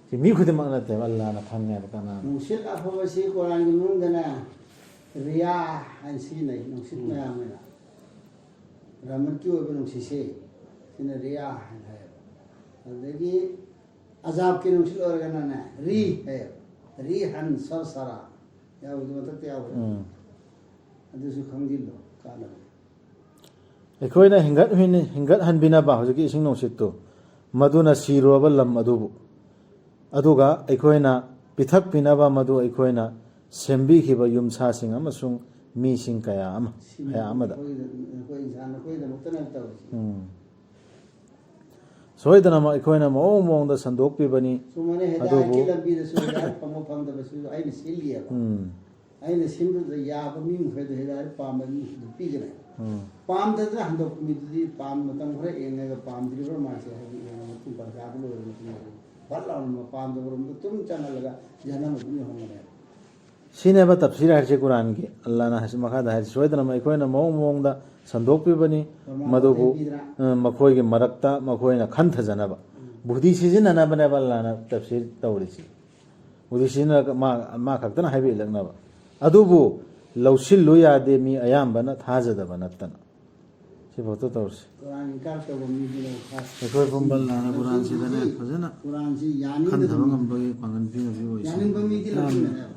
ꯁꯤ ꯃꯤ ꯈꯨꯗꯤꯡꯃꯛ ꯅꯠꯇꯦꯕ, ꯑꯜꯂꯥꯅ ꯈꯪꯉꯦꯕ ꯀꯅꯥꯅ꯫ ꯅꯨꯡꯁꯤꯠ ꯑꯐꯕꯁꯤ ꯀꯣꯔꯥꯟꯒꯤ ꯃꯅꯨꯡꯗꯅꯦ ꯔꯤꯌꯥ ꯍꯥꯏꯅ ꯁꯤꯖꯤꯟꯅꯩ, ꯅꯨꯡꯁꯤꯠ ꯎꯝ꯫ ꯃꯌꯥꯝ ꯑꯣꯏꯅ꯫ ꯔꯍꯃꯠꯀꯤ ꯑꯣꯏꯕ ꯅꯨꯡꯁꯤꯠꯁꯦ, ꯁꯤꯅ ꯔꯤꯌꯥ ꯍꯥꯏꯅ ꯍꯥꯏꯌꯦꯕ꯫ ꯑꯗꯨꯗꯒꯤ ꯑꯖꯥꯕꯀꯤ ꯅꯨꯡꯁꯤꯠ ꯑꯣꯏꯔꯒꯅꯅꯦ, ꯔꯤ ꯍꯥꯏꯌꯦꯕ꯫ ꯔꯤ ꯍꯟ ꯁꯔ ꯁꯔꯥ ꯌꯥꯎꯕꯗꯨ ꯃꯊꯛꯇ ꯌꯥꯎꯕꯗꯣ꯫ ꯎꯝ꯫ ꯑꯗꯨꯁꯨ ꯈꯪꯖꯤꯜꯂꯣ, ꯀꯥꯟꯅꯕꯅꯤ꯫ ꯑꯩꯈꯣꯏꯅ ꯍꯤꯡꯒꯠ-, ꯍꯤꯡꯒꯠꯍꯟꯕꯤꯅꯕ ꯍꯧꯖꯤꯛꯀꯤ ꯏꯁꯤꯡ ꯅꯨꯡꯁꯤꯠꯇꯨ, ꯃꯗꯨꯅ ꯁꯤꯔꯨꯔꯕ ꯂꯝ ꯑꯗꯨꯕꯨ, ꯑꯗꯨꯒ ꯑꯩꯈꯣꯏꯅ ꯄꯤꯊꯛꯄꯤꯅꯕ ꯃꯗꯨ ꯑꯩꯈꯣꯏꯅ ꯁꯦꯝꯕꯤꯈꯤꯕ ꯌꯨꯝꯁꯥꯁꯤꯡ ꯑꯃꯁꯨꯡ ꯃꯤꯁꯤꯡ ꯀꯌꯥ ꯑꯃ, ꯁꯤꯅꯤ ꯀꯌꯥ ꯑꯃꯗ꯫ ꯑꯩꯈꯣꯏꯒꯤꯗ-, ꯑꯩꯈꯣꯏ ꯏꯟꯁꯥꯟ ꯑꯩꯈꯣꯏꯒꯤꯗꯃꯛꯇꯅꯦ ꯇꯧꯔꯤꯁꯦ꯫ ꯎꯝ꯫ ꯁꯣꯏꯗꯅꯃꯛ ꯑꯩꯈꯣꯏꯅ ꯃꯑꯣꯡ ꯃꯑꯣꯡꯗ ꯁꯟꯗꯣꯛꯄꯤꯕꯅꯤ꯫ ꯁꯨꯃꯥꯏꯅ ꯍꯤꯗꯥꯌꯠꯀꯤ ꯑꯗꯨꯕꯨ ꯂꯝꯕꯤꯗꯁꯨ ꯍꯤꯗꯥꯌꯠ ꯐꯪꯕ ꯐꯪꯗꯕꯁꯨ ꯑꯩꯅ ꯁꯤꯜꯂꯤꯑꯕ꯫ ꯎꯝ꯫ ꯑꯩꯅ ꯁꯤꯟꯕꯗꯨꯗ ꯌꯥꯕ ꯃꯤ ꯃꯈꯩꯗꯣ ꯍꯤꯗꯥꯌꯠ ꯄꯥꯝꯕ ꯃꯤ ꯃꯈꯩꯗꯣ ꯄꯤꯒꯅꯦꯕ꯫ ꯎꯝ꯫ ꯄꯥꯝꯗꯗꯅ ꯍꯟꯗꯣꯛꯄ ꯃꯤꯗꯨꯗꯤ ꯄꯥꯝ-, ꯃꯇꯝ ꯈꯔ ꯌꯦꯡꯉꯒ ꯄꯥꯝꯗ꯭ꯔꯤꯕ꯭ꯔꯥ ꯃꯥꯁꯦ ꯍꯥꯏꯕꯗꯤ ꯌꯦꯡꯉ ꯃꯇꯨꯡ ꯄꯟꯖꯥꯗ ꯂꯣꯏꯔꯕ ꯃꯇꯨꯡꯗ ꯐꯠ ꯂꯥꯎꯅ ꯄꯥꯝꯗꯕ ꯔꯣꯝꯗ ꯑꯗꯨꯝ ꯆꯪꯍꯜꯂꯒ ꯖꯍꯟꯅꯝ ꯑꯗꯨꯝ ꯌꯧꯍꯟꯒꯅꯦꯕ꯫ ꯁꯤꯅꯦꯕ ꯇꯞꯁꯤꯔ ꯍꯥꯏꯔꯤꯁꯦ ꯀꯨꯔꯥꯟꯒꯤ꯫ ꯑꯜꯂꯥꯅ ꯍꯥꯏꯁꯤ ꯃꯈꯥꯗ ꯍꯥꯏꯔꯤꯁꯦ ꯁꯣꯏꯗꯅꯃꯛ ꯑꯩꯈꯣꯏꯅ ꯃꯑꯣꯡ ꯃꯑꯣꯡꯗ ꯁꯟꯗꯣꯛꯄꯤꯕꯅꯤ, ꯄ꯭ꯔꯃꯥꯟ ꯃꯗꯨꯕꯨ, ꯄꯤꯗ꯭ꯔꯥ? ꯑ, ꯃꯈꯣꯏꯒꯤ ꯃꯔꯛꯇ ꯃꯈꯣꯏꯅ ꯈꯟꯊꯖꯅꯕ꯫ ꯎꯝ꯫ ꯕꯨꯙꯤ ꯁꯤꯖꯤꯟꯅꯅꯕꯅꯦꯕ ꯑꯜꯂꯥꯅ ꯇꯞꯁꯤꯔ ꯇꯧꯔꯤꯁꯤ꯫ ꯕꯨꯙꯤ ꯁꯤꯖꯤꯟꯅꯔꯒ ꯃꯥ, ꯃꯥ ꯈꯛꯇꯅ ꯍꯥꯏꯕ ꯏꯜꯂꯛꯅꯕ꯫ ꯑꯗꯨꯕꯨ ꯂꯧꯁꯤꯜꯂꯨ ꯌꯥꯗꯦ ꯃꯤ ꯑꯌꯥꯝꯕꯅ ꯊꯥꯖꯗꯕ ꯅꯠꯇꯅ꯫ ꯁꯤ ꯄꯣꯠꯇꯣ ꯇꯧꯔꯁꯤ꯫ ꯀꯨꯔꯥꯟ ꯏꯟꯀꯥꯔ ꯇꯧꯕ ꯃꯤꯗꯨꯅ ꯈꯔ ꯑꯩꯈꯣꯏ ꯄꯨꯝꯕ ꯂꯥꯟꯅ ꯀꯨꯔꯥꯟꯁꯤꯗꯅꯦ ꯐꯖꯅ ꯃꯤꯗꯤ ꯀꯨꯔꯥꯟꯁꯤ ꯌꯥꯅꯤꯡꯗꯕ ꯈꯟꯊꯕ ꯃꯤ-, ꯉꯝꯕꯒꯤ ꯄꯥꯡꯒꯜ ꯄꯤꯅꯕꯤꯌꯨ ꯑꯣꯏꯁꯅꯨ꯫ ꯌꯥꯅꯤꯡꯕ ꯃꯤꯗꯤ ꯂꯧꯁꯤꯟꯒꯅꯦꯕ꯫